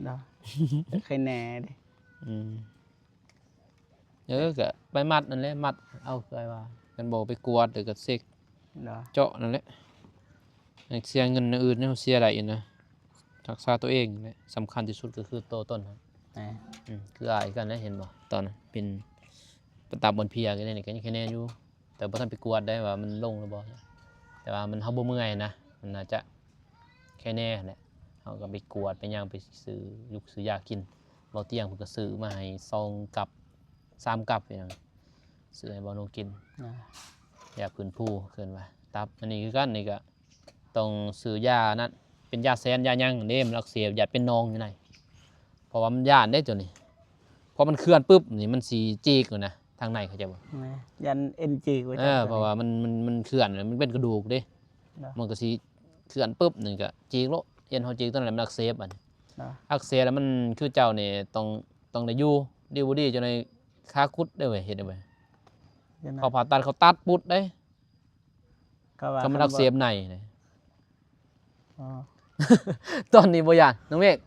ໂດຍ ໄຄແນ່ເດ້ ອືມ. ເອີ ກະໄປມັດນັ້ນແຫຼະ ມັດເອົາ ຄືອ້າຍວ່າ ຄັນບໍ່ໄປກວດ ແລ້ວກໍເຊັກ ໂດຍ ເຈາະນັ້ນແຫຼະ ໃຫ້ເສຍເງິນແນວອື່ນ ເຮົາເສຍໄດ້ຢູ່ນະ ຮັກສາຕົວເອງແຫຼະ ສຳຄັນທີ່ສຸດກໍຄືໂຕຕົນຫັ້ນ ແມ່ນ ອືມ ຄືອ້າຍກັນແຫຼະ ເຫັນບໍ່ ຕອນນັ້ນເປັນ ປະຕັບອ່ອນເພຍ ກໍນີ້ກໍຍັງໄຄແນ່ຢູ່ ແຕ່ບໍ່ທັນໄປກວດໄດ້ວ່າມັນລົງຫຼືບໍ່ ແຕ່ວ່າມັນ ເຮົາບໍ່ເມື່ອຍນະ ມັນໜ້າຈະໄຄແນ່ຫັ້ນແຫຼະ ເຮົາກໍໄປກວດໄປຫຍັງ ໄປຊື້ ຢູ່ ຊື້ຢາກິນ ເບົາຕຽງເພິ່ນກໍຊື້ມາໃຫ້ສອງກັບ ສາມກັບ ພີ່ນ້ອງ ຊື້ໃຫ້ເບົານົງກິນ ອ່າ ຢາຟື້ນຟູ ເອີ້ນວ່າ ຕັບ ອັນນີ້ຄືກັນ ນີ້ກໍຕ້ອງຊື້ຢານັ້ນ ເປັນຢາແສນ ຢາຫຍັງເດ້ ມັນອັກເສບ ຢ້ານເປັນໜອງຢູ່ໃນ ເພາະວ່າມັນຢ້ານເດ້ໂຕນີ້ ພໍມັນເຄື່ອນປຶບນີ້ ມັນຊິຈີກໂລດນະ ທາງໃນ ເຂົ້າໃຈບໍ່? ແມ່ນ ຢ້ານເອັນຈີກວ່າ ເອີ ເພາະວ່າມັນ ມັນ ມັນເຄື່ອນ ມັນເປັນກະດູກເດ້ ໂດຍ ມັນກໍຊິເຄື່ອນປຶບນີ້ກໍຈີກໂລດ ເອັນເຮົາຈີກ ຕອນນັ້ນມັນອັກເສບ ອັນ ໂດຍ ອັກເສບແລ້ວມັນ ຄືເຈົ້ານີ້ຕ້ອງ ຕ້ອງໄດ້ຢູ່ດີບໍ່ດີ ຈັ່ງໃດຂາຄຸດເດ້ເວີຍ ເຮັດໄດ້ເວີຍ ຈັ່ງໃດ ເຂົາຜ່າຕັດ ເຂົາຕັດປຸດເດ້ ເຂົາວ່າ ຄັນມັນອັກເສບໃນເດ້ ອໍ ຕອນນີ້ບໍ່ຢ້ານ ນ້ອງເມກ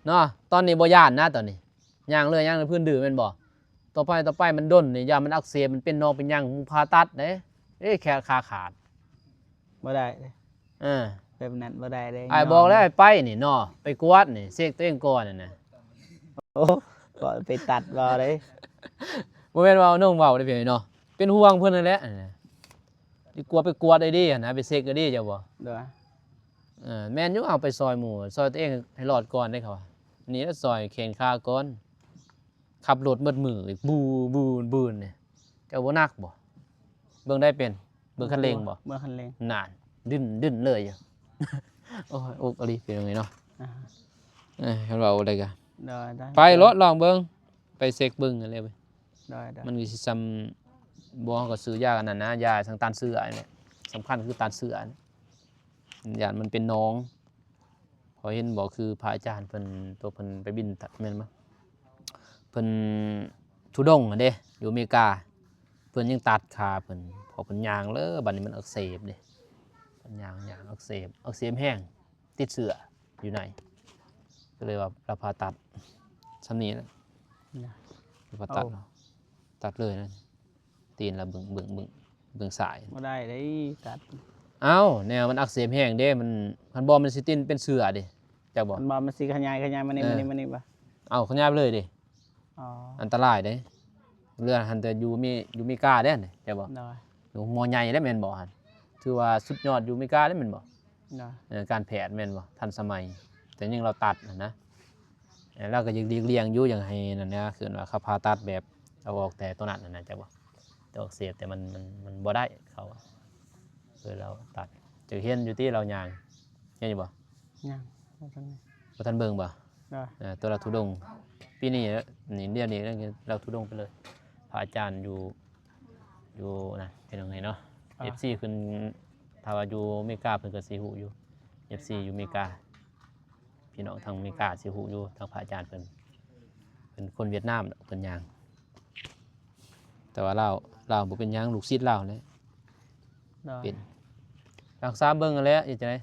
ເນາະ ຕອນນີ້ບໍ່ຢ້ານນະ ຕອນນີ້ຍ່າງເລີຍ ຍ່າງໃນພື້ນດື້ແມ່ນບໍ່? ຕໍ່ໄປ ຕໍ່ໄປມັນດົນນີ້ ຢ້ານມັນອັກເສບ ມັນເປັນໜອງເປັນຫຍັງ ໝູ່ຜ່າຕັດເດ້ ເອີ ແຂນຂາຂາດ ບໍ່ໄດ້ເດ້ ເອີ ແບບນັ້ນບໍ່ໄດ້ເດ້ ອ້າຍບອກແລ້ວ ໃຫ້ໄປນີ້ເນາະ ໄປກວດນີ້ ເຊັກຕົວເອງກ່ອນຫັ້ນນະ ໂອ້ ກໍໄປຕັດບໍ່ໄດ້ ບໍ່ແມ່ນວ່ານ້ອງເວົ້າເດ້ ພີ່ນ້ອງເນາະ ເປັນຫ່ວງເພິ່ນຫັ້ນແຫຼະ ດີກວ່າໄປກວດໄດ້ດີຫັ້ນນະ ໄປເຊັກກໍດີ ເຈົ້າບໍ່? ໂດຍ ເອີ ແມ່ນຢູ່ ເຮົາໄປຊ່ອຍໝູ່ ຊ່ອຍຕົວເອງໃຫ້ລອດກ່ອນເດ້ ເຂົາວ່າ ນີ້ລະຊ່ອຍແຂນຂາກ່ອນ ຂັບລົດໝົດມື້ອີກ ບູ ບູ ບູນີ້ ເຈົ້າບໍ່ໜັກບໍ່? ເບິ່ງໄດ້ເປັນ ເບິ່ງຄັນເລັ່ງບໍ່? ເບິ່ງຄັນເລັ່ງ ນັ້ນ ດຶ້ນ ດຶ້ນເລີຍຢູ່ ໂອ້ຍ ອຸກອີ່ຫຼີ ເປັນຈັ່ງໃດເນາະ ອ່າ ເອີ ຄັນເວົ້າໄດ້ກະ ໂດຍ ໄດ້ ໄປໂລດ ລອງເບິ່ງ ໄປເຊັກເບິ່ງຫັ້ນແຫຼະ ໂດຍ ໂດຍ ມັນກໍຊິສ່ຳ ບໍ່ ເຮົາກໍຊື້ຢາອັນນັ້ນນະ ຢາທາງຕ້ານເຊື້ອຫັ້ນແຫຼະ ສຳຄັນຄືຕ້ານເຊື້ອຫັ້ນ ຢ້ານມັນເປັນໜອງ ເຂົາເຫັນບໍ່ ຄືພະອາຈານເພິ່ນ ຕົວເພິ່ນໄປບິນ ແມ່ນບໍ່ ເພິ່ນທຸດົງຫັ້ນເດ້ ຢູ່ອາເມລິກາ ເພິ່ນຍັງຕັດຂາເພິ່ນ ເພາະເພິ່ນຍ່າງເລີຍ ບັດນີ້ມັນອັກເສບເດ້ ເພິ່ນຍ່າງ ຍ່າງອັກເສບ ອັກເສບແຮງ ຕິດເຊື້ອຢູ່ໃນ ກໍເລີຍວ່າລາວຜ່າຕັດ ສ່ຳນີ້ແຫຼະ ນະ ລາວຜ່າຕັດ ໂອ້ ຕັດເລີຍນະ ຕີນລະບຶ້ງ ບຶ້ງ ບຶ້ງ ເບື້ອງຊ້າຍ ບໍ່ໄດ້ເດ້ຕັດ. ເອົ້າ ແນວມັນອັກເສບແຮງເດ້ ມັນ ຄັນບໍ່ມັນຊິຕິນເປັນເສື້ອເດ້ ຈັກບໍ່? ຄັນບໍ່ມັນຊິຂະຫຍາຍ ຂະຫຍາຍມານີ້ ເອີ ມານີ້ ມານີ້ບໍ່? ເອົາ ຂະຫຍາຍໄປເລີຍເດ້. ອໍ ອັນຕະລາຍເດ້ ເຫຼືອຫັ້ນແຕ່ຢູ່ເມ ຢູ່ເມກາເດ້ ຈັກບໍ່? ໂດຍ ໂຮງໝໍໃຫຍ່ເດ້ແມ່ນບໍ່ຫັ້ນ? ຖືວ່າສຸດຍອດຢູ່ເມກາເດ້ແມ່ນບໍ່? ໂດຍ ເອີ ການແພດແມ່ນບໍ່? ທັນສະໄໝ ແຕ່ຍັງລາວຕັດຫັ້ນນະ. ເອີ ລາວກໍຢາກຫຼີກລ່ຽງຢູ່ ຢາກໃຫ້ນັ້ນນະ ຄືວ່າເຂົາຜ່າຕັດແບບເອົາອອກແຕ່ໂຕນັ້ນຫັ້ນນະ ຈັກບໍ່? ໂຕອັກເສບ ແຕ່ມັນ ມັນ ມັນບໍ່ໄດ້ ເຂົາວ່າ ເອີ ລາວຕັດ. ເຈົ້າເຫັນຢູ່ຕິລາວຍ່າງ ເຫັນຢູ່ບໍ່? ຍັງ ບໍ່ທັນ ບໍ່ທັນເບິ່ງບໍ່? ໂດຍ ເອີ ໂຕລາວທຸດົງ ປີນີ້ ນີ້ ດຽວນີ້ລາວທຸດົງໄປເລີຍ. ພະອາຈານຢູ່ ຢູ່ນັ້ນ ເປັນຈັ່ງໃດເນາະ? ເອັຟຊີຂຶ້ນ ຖ້າວ່າຢູ່ເມກາເພິ່ນກໍຊິຮູ້ຢູ່ ເອັຟຊີຢູ່ເມກາ ພີ່ນ້ອງທາງເມກາຊິຮູ້ຢູ່ ທາງພະອາຈານເພິ່ນ ເພິ່ນຄົນຫວຽດນາມດອກ ເພິ່ນຍ່າງ. ແຕ່ວ່າລາວ ລາວບໍ່ເປັນຫຍັງ ລູກສິດລາວແຫຼະ ໂດຍ ເປັນ ຮັກສາເບິ່ງຫັ້ນແຫຼະ ເຮັດຈັ່ງໃດ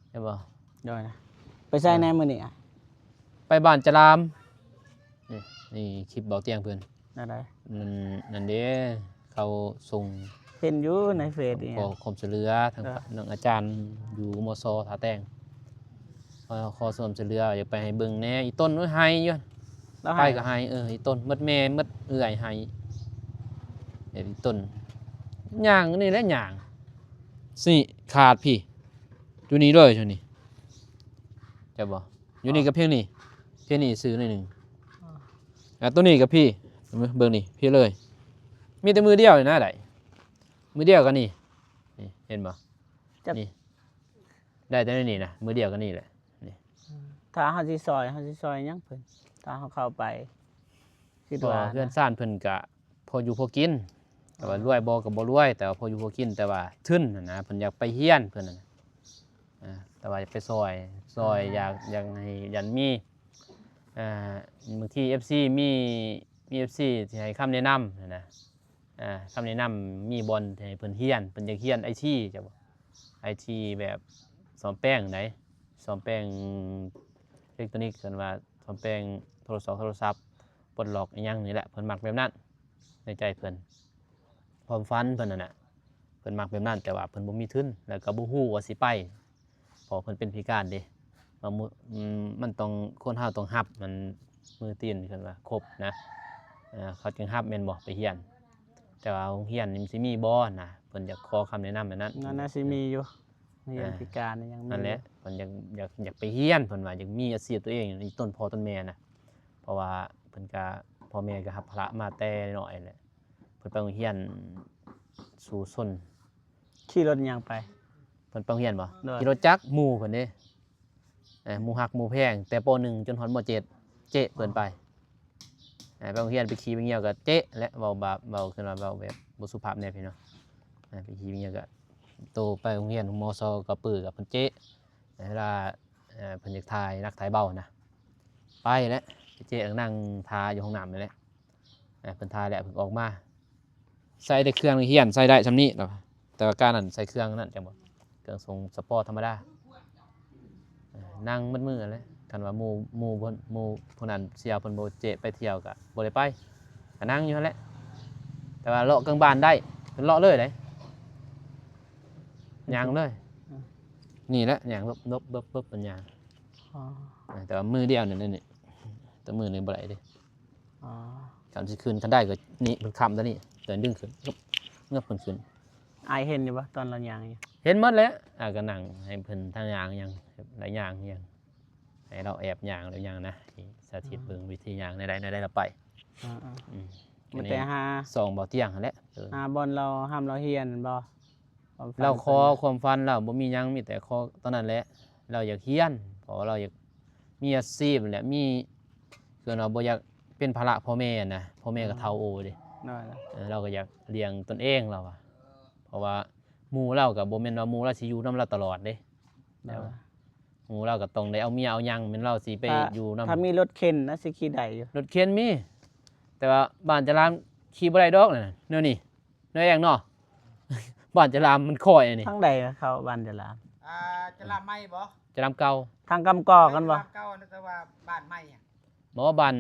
ເຫັນບໍ່? ໂດຍ ໄປໃສແດ່ມື້ນີ້ອະ? ໄປບ້ານຈະລາມ ນີ້ ນີ້ຄລິບເບົາຕຽງເພິ່ນ ແນວໃດ? ນັ້ນ ນັ້ນເດ້ ເຂົາສົ່ງ ເຫັນຢູ່ໃນເຟສອີ່ຫຍັງ ຂໍຄວາມຊ່ວຍເຫຼືອທາງ ເອີ ທາງອາຈານຢູ່ ມສ ທ່າແຕງ ຂໍ ຂໍຄວາມຊ່ວຍເຫຼືອ ຢາກໄປໃຫ້ເບິ່ງແດ່. ອີ່ຕົ້ນໄຫ້ຢູ່ ໄປກໍໄຫ້ ເອີ ອີ່ຕົ້ນໝົດແມ່ໝົດເອື້ອຍໄຫ້ ອີ່ຕົ້ນຍ່າງນີ້ແຫຼະຍ່າງ ຊິຂາດພີ້ ຢູ່ນີ້ເລີຍ ຢູ່ນີ້ ຈັກບໍ່? ຢູ່ນີ້ກັບພຽງນີ້ ພຽງນີ້ຊື່ໜ້ອຍໜຶ່ງ ອ່າ ໂຕນີ້ກັບພີ້ ເບິ່ງນີ້ພີ້ເລີຍ ມີແຕ່ມືດຽວນີ້ນະໄດ້ ມືດຽວກັນນີ້ ນີ້ເຫັນບໍ່? ນີ້ ໄດ້ແຕ່ໃນນີ້ນະ ມື້ດຽວກັນນີ້ແຫຼະນີ້. ຖ້າເຮົາຊິຊ່ອຍ ເຮົາຊິຊ່ອຍຫຍັງເພິ່ນ ຖ້າເຮົາເຂົ້າໄປ? ຄິດວ່າເຮືອນຊານເພິ່ນກະພໍຢູ່ພໍກິນ ແຕ່ວ່າລວຍບໍ່ກໍບໍ່ລວຍ ແຕ່ວ່າພໍຢູ່ພໍກິນ ແຕ່ວ່າທຶນຫັ້ນນະ ເພິ່ນຢາກໄປຮຽນເພິ່ນຫັ້ນນະ ແຕ່ວ່າຢາກໄປຊ່ອຍ ຊ່ອຍ ຢາກ ຢາກໃຫ້ ຢ້ານມີ ບາງທີເອັຟຊີ ມີ ມີເອັຟຊີທີ່ໃຫ້ຄຳແນະນຳຫັ້ນນະ ອ່າ ຄຳແນະນຳ ມີບ່ອນໃຫ້ເພິ່ນຮຽນ ເພິ່ນຢາກຮຽນໄອທີ ຈັກບໍ່ ໄອທີແບບສ້ອມແປງໃດ ສ້ອມແປງເອເລັກໂຕນິກ ເພິ່ນວ່າສ້ອມແປງໂທລະສັບ ໂທລະສັບ ປົດລັອກອີ່ຫຍັງນີ້ແຫຼະ ເພິ່ນມັກແບບນັ້ນ ໃນໃຈເພິ່ນ ຄວາມຝັນເພິ່ນຫັ້ນນະ ເພິ່ນມັກແບບນັ້ນ ແຕ່ວ່າເພິ່ນບໍ່ມີທຶນ ແລ້ວກໍບໍ່ຮູ້ວ່າຊິໄປ ເພາະເພິ່ນເປັນພິການເດ້ ວ່າ ອືມ ມັນຕ້ອງ ຄົນເຮົາຕ້ອງຮັບ ມັນ ມືຕີນ ເພິ່ນວ່າຄົບນະ ເຂົາຈຶ່ງຮັບແມ່ນບໍ່ໄປຮຽນ ແຕ່ວ່າໂຮງຮຽນນີ້ມັນຊິມີບໍ່ນະ ເພິ່ນຢາກຂໍຄຳແນະນຳແບບນັ້ນ ນັ້ນນະ ຊິມີຢູ່ ຮຽນພິການຫຍັງມີ ນັ້ນແຫຼະ ເພິ່ນຢາກ ຢາກ ຢາກໄປຮຽນ ເພິ່ນວ່າຢາກມີອາຊີບຕົວເອງ ອີ່ຕົ້ນພໍ່ຕົ້ນແມ່ນະ ເພາະວ່າເພິ່ນກະ ພໍ່ແມ່ກະຮັບພາລະມາແຕ່ນ້ອຍແຫຼະ ເພິ່ນໄປໂຮງຮຽນສູ້ຊົນ ຂີ່ລົດຫຍັງໄປ? ເພິ່ນໄປໂຮງຮຽນບໍ່? ໂດຍ ຂີ່ລົດຈັກ ໝູ່ເພິ່ນເດ້ ເອີ ໝູ່ຮັກໝູ່ແພງ ແຕ່ ປໍໜຶ່ງ ຈົນຮອດ ມໍເຈັດ ເຈະເພິ່ນໄປ ເອີ ໄປໂຮງຮຽນໄປຂີ່ໄປຍ່ຽວກໍເຈະແຫຼະ ເວົ້າບາບ ເວົ້າຂຶ້ນມາເວົ້າແບບບໍ່ສຸພາບແດ່ພີ່ນ້ອງ ເອີ ໄປຂີ່ໄປຍ່ຽວກໍ ໂຕໄປໂຮງຮຽນ ມສ ກໍປືກັບເພິ່ນເຈະ ເວລາ ເອີ ເພິ່ນຢາກຖ່າຍໜັກຖ່າຍເບົານະ ໄປແຫຼະ ໄປເຈະ ນັ່ງຖ້າຢູ່ຫ້ອງນ້ຳນີ້ແຫຼະ ເອີ ເພິ່ນຖ່າຍແລ້ວເພິ່ນອອກມາ ໃສ່ແຕ່ເຄື່ອງຮຽນ ໃສ່ໄດ້ຊ່ຳນີ້ ແຕ່ວ່າການນັ້ນໃສ່ເຄື່ອງນັ້ນ ຈັ່ງບໍ່ ເຄື່ອງສົ່ງສະປອດທຳມະດາ ເອີ ນັ່ງໝົດມື້ຫັ້ນແຫຼະ ຄັນວ່າໝູ່ ໝູ່ ໝູ່ພວກນັ້ນ ສ່ຽວເພິ່ນບໍ່ເຈະໄປທ່ຽວກໍບໍ່ໄດ້ໄປ ກໍນັ່ງຢູ່ຫັ້ນແຫຼະ ແຕ່ວ່າເລາະກາງບ້ານໄດ້ ເພິ່ນເລາະເລີຍເດ້ ຍ່າງເລີຍ ນີ້ແຫຼະ ຍ່າງເລິບໆໆ ເພິ່ນຍ່າງ ແຕ່ວ່າມືດຽວນີ້ ນີ້ ແຕ່ມືນີ້ບໍ່ໄດ້ເດ້ ອໍ ຄັນຊິຂຶ້ນ ຄັນໄດ້ກໍນີ້ ເພິ່ນຄ້ຳຕົວນີ້ ຕົວດຶງຂຶ້ນ ເງືອບເພິ່ນຂຶ້ນ ອ້າຍເຫັນຢູ່ບໍ່ ຕອນລາວຍ່າງຢູ່? ເຫັນໝົດແຫຼະ ອ້າຍກໍນັ່ງໃຫ້ເພິ່ນທາງຍ່າງຫຍັງ ລາວຍ່າງຫຍັງ ໃຫ້ລາວແອບຍ່າງ ລາວຍ່າງນະ ສາທິດເບິ່ງວິທີຍ່າງ ແນວໃດ ແນວໃດລາວໄປ ອືມ ມີແຕ່ຫາ ສ່ອງເບົາຕຽງຫັ້ນແຫຼະ ເອີ ຫາບ່ອນລາວຮ່ຳລາວຮຽນແມ່ນບໍ່? ຄວາມຝັນ ລາວຂໍຄວາມຝັນລາວບໍ່ມີຫຍັງ ມີແຕ່ຂໍຕອນນັ້ນແຫຼະ ລາວຢາກຮຽນ ເພາະວ່າລາວຢາກມີອາຊີບແຫຼະ ມີ ຄືວ່າບໍ່ຢາກເປັນພາລະພໍ່ແມ່ນະ ພໍ່ແມ່ກໍເຖົ້າໂອເດ້ ເອີ ລາວກໍຢາກລ້ຽງຕົນເອງ ລາວວ່າ ເພາະວ່າໝູ່ລາວກໍບໍ່ແມ່ນວ່າໝູ່ລາວຊິຢູ່ນຳລາວຕະຫຼອດເດ້ ໝູ່ລາວກໍຕ້ອງໄດ້ເອົາເມຍເອົາຫຍັງ ແມ່ນລາວຊິໄປຢູ່ນຳ ຖ້າມີລົດເຂັນນະ ຊິຂີ່ໄດ້ຢູ່ ລົດເຂັນມີ ແຕ່ວ່າບ້ານຈະລາມຂີ່ບໍ່ໄດ້ດອກ ແນວນີ້ ນ້ອຍແອງເນາະ ບ້ານຈະລາມມັນຄ້ອຍອັນນີ້ ທາງໃດເຂົ້າບ້ານຈະລາມ? ອ່າ ຈະລາມໃໝ່ບໍ່? ຈະລາມເກົ່າ ທາງກຳກອກກັນບໍ່? ຈະລາມເກົ່າ ແຕ່ວ່າບ້ານໃໝ່ອະ ບໍ່ ບ້ານ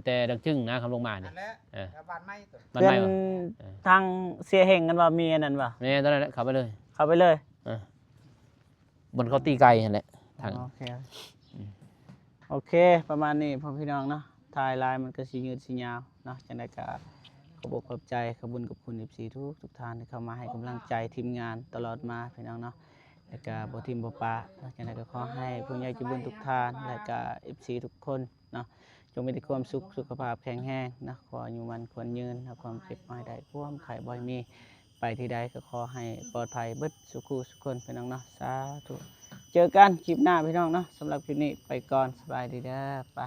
ແຕ່ດັກຈຶງນະ ຄຳລົງມານີ້ ນັ້ນແຫຼະ ເອີ ແຖວບ້ານໃໝ່ຕົວ ບ້ານໃໝ່ ເປັນ ເອີ ທາງເຊຍເຮັງກັນວ່າ ມີອັນນັ້ນວ່າ ແມ່ນ ຕອນນັ້ນແຫຼະ ເຂົ້າໄປເລີຍ ເຂົ້າໄປເລີຍ ເອີ ບ່ອນເຂົາຕີໄກ່ຫັ້ນແຫຼະ ທາງ ໂອເຄ ອືມ ໂອເຄ ປະມານນີ້ພໍ່ພີ່ນ້ອງເນາະ ຖ່າຍຫຼາຍມັນກໍຊິຍືດຊິຍາວເນາະ ຈັ່ງໃດກໍຂອບອົກຂອບໃຈ ຂອບບຸນຂອບຄຸນ ເອັຟຊີ ທຸກໆທ່ານທີ່ເຂົ້າມາໃຫ້ກຳລັງໃຈທີມງານຕະຫຼອດມາພີ່ນ້ອງເນາະ ແລ້ວກໍບໍ່ຖິ້ມບໍ່ປະເນາະ ຈັ່ງໃດກໍຂໍໃຫ້ຜູ້ໃຫຍ່ໃຈບຸນທຸກທ່ານ ແລ້ວກໍ ເອັຟຊີ ທຸກຄົນເນາະ ຈົ່ງມີແຕ່ຄວາມສຸກ ສຸຂະພາບແຂງແຮງເນາະ ຂໍອາຍຸໝັ້ນຂວັນຍືນ ຄວາມເຈັບບໍ່ໃຫ້ໄດ້ ຄວາມໄຂ້ບໍ່ໃຫ້ມີ ໄປທີ່ໃດກໍຂໍໃຫ້ປອດໄພເບິດສູ່ຄູ່ສູ່ຄົນ ພີ່ນ້ອງເນາະ ສາທຸ ເຈີກັນຄລິບໜ້າພີ່ນ້ອງເນາະ ສຳລັບຄລິບນີ້ໄປກ່ອນ ສະບາຍດີເດີ ໄປ.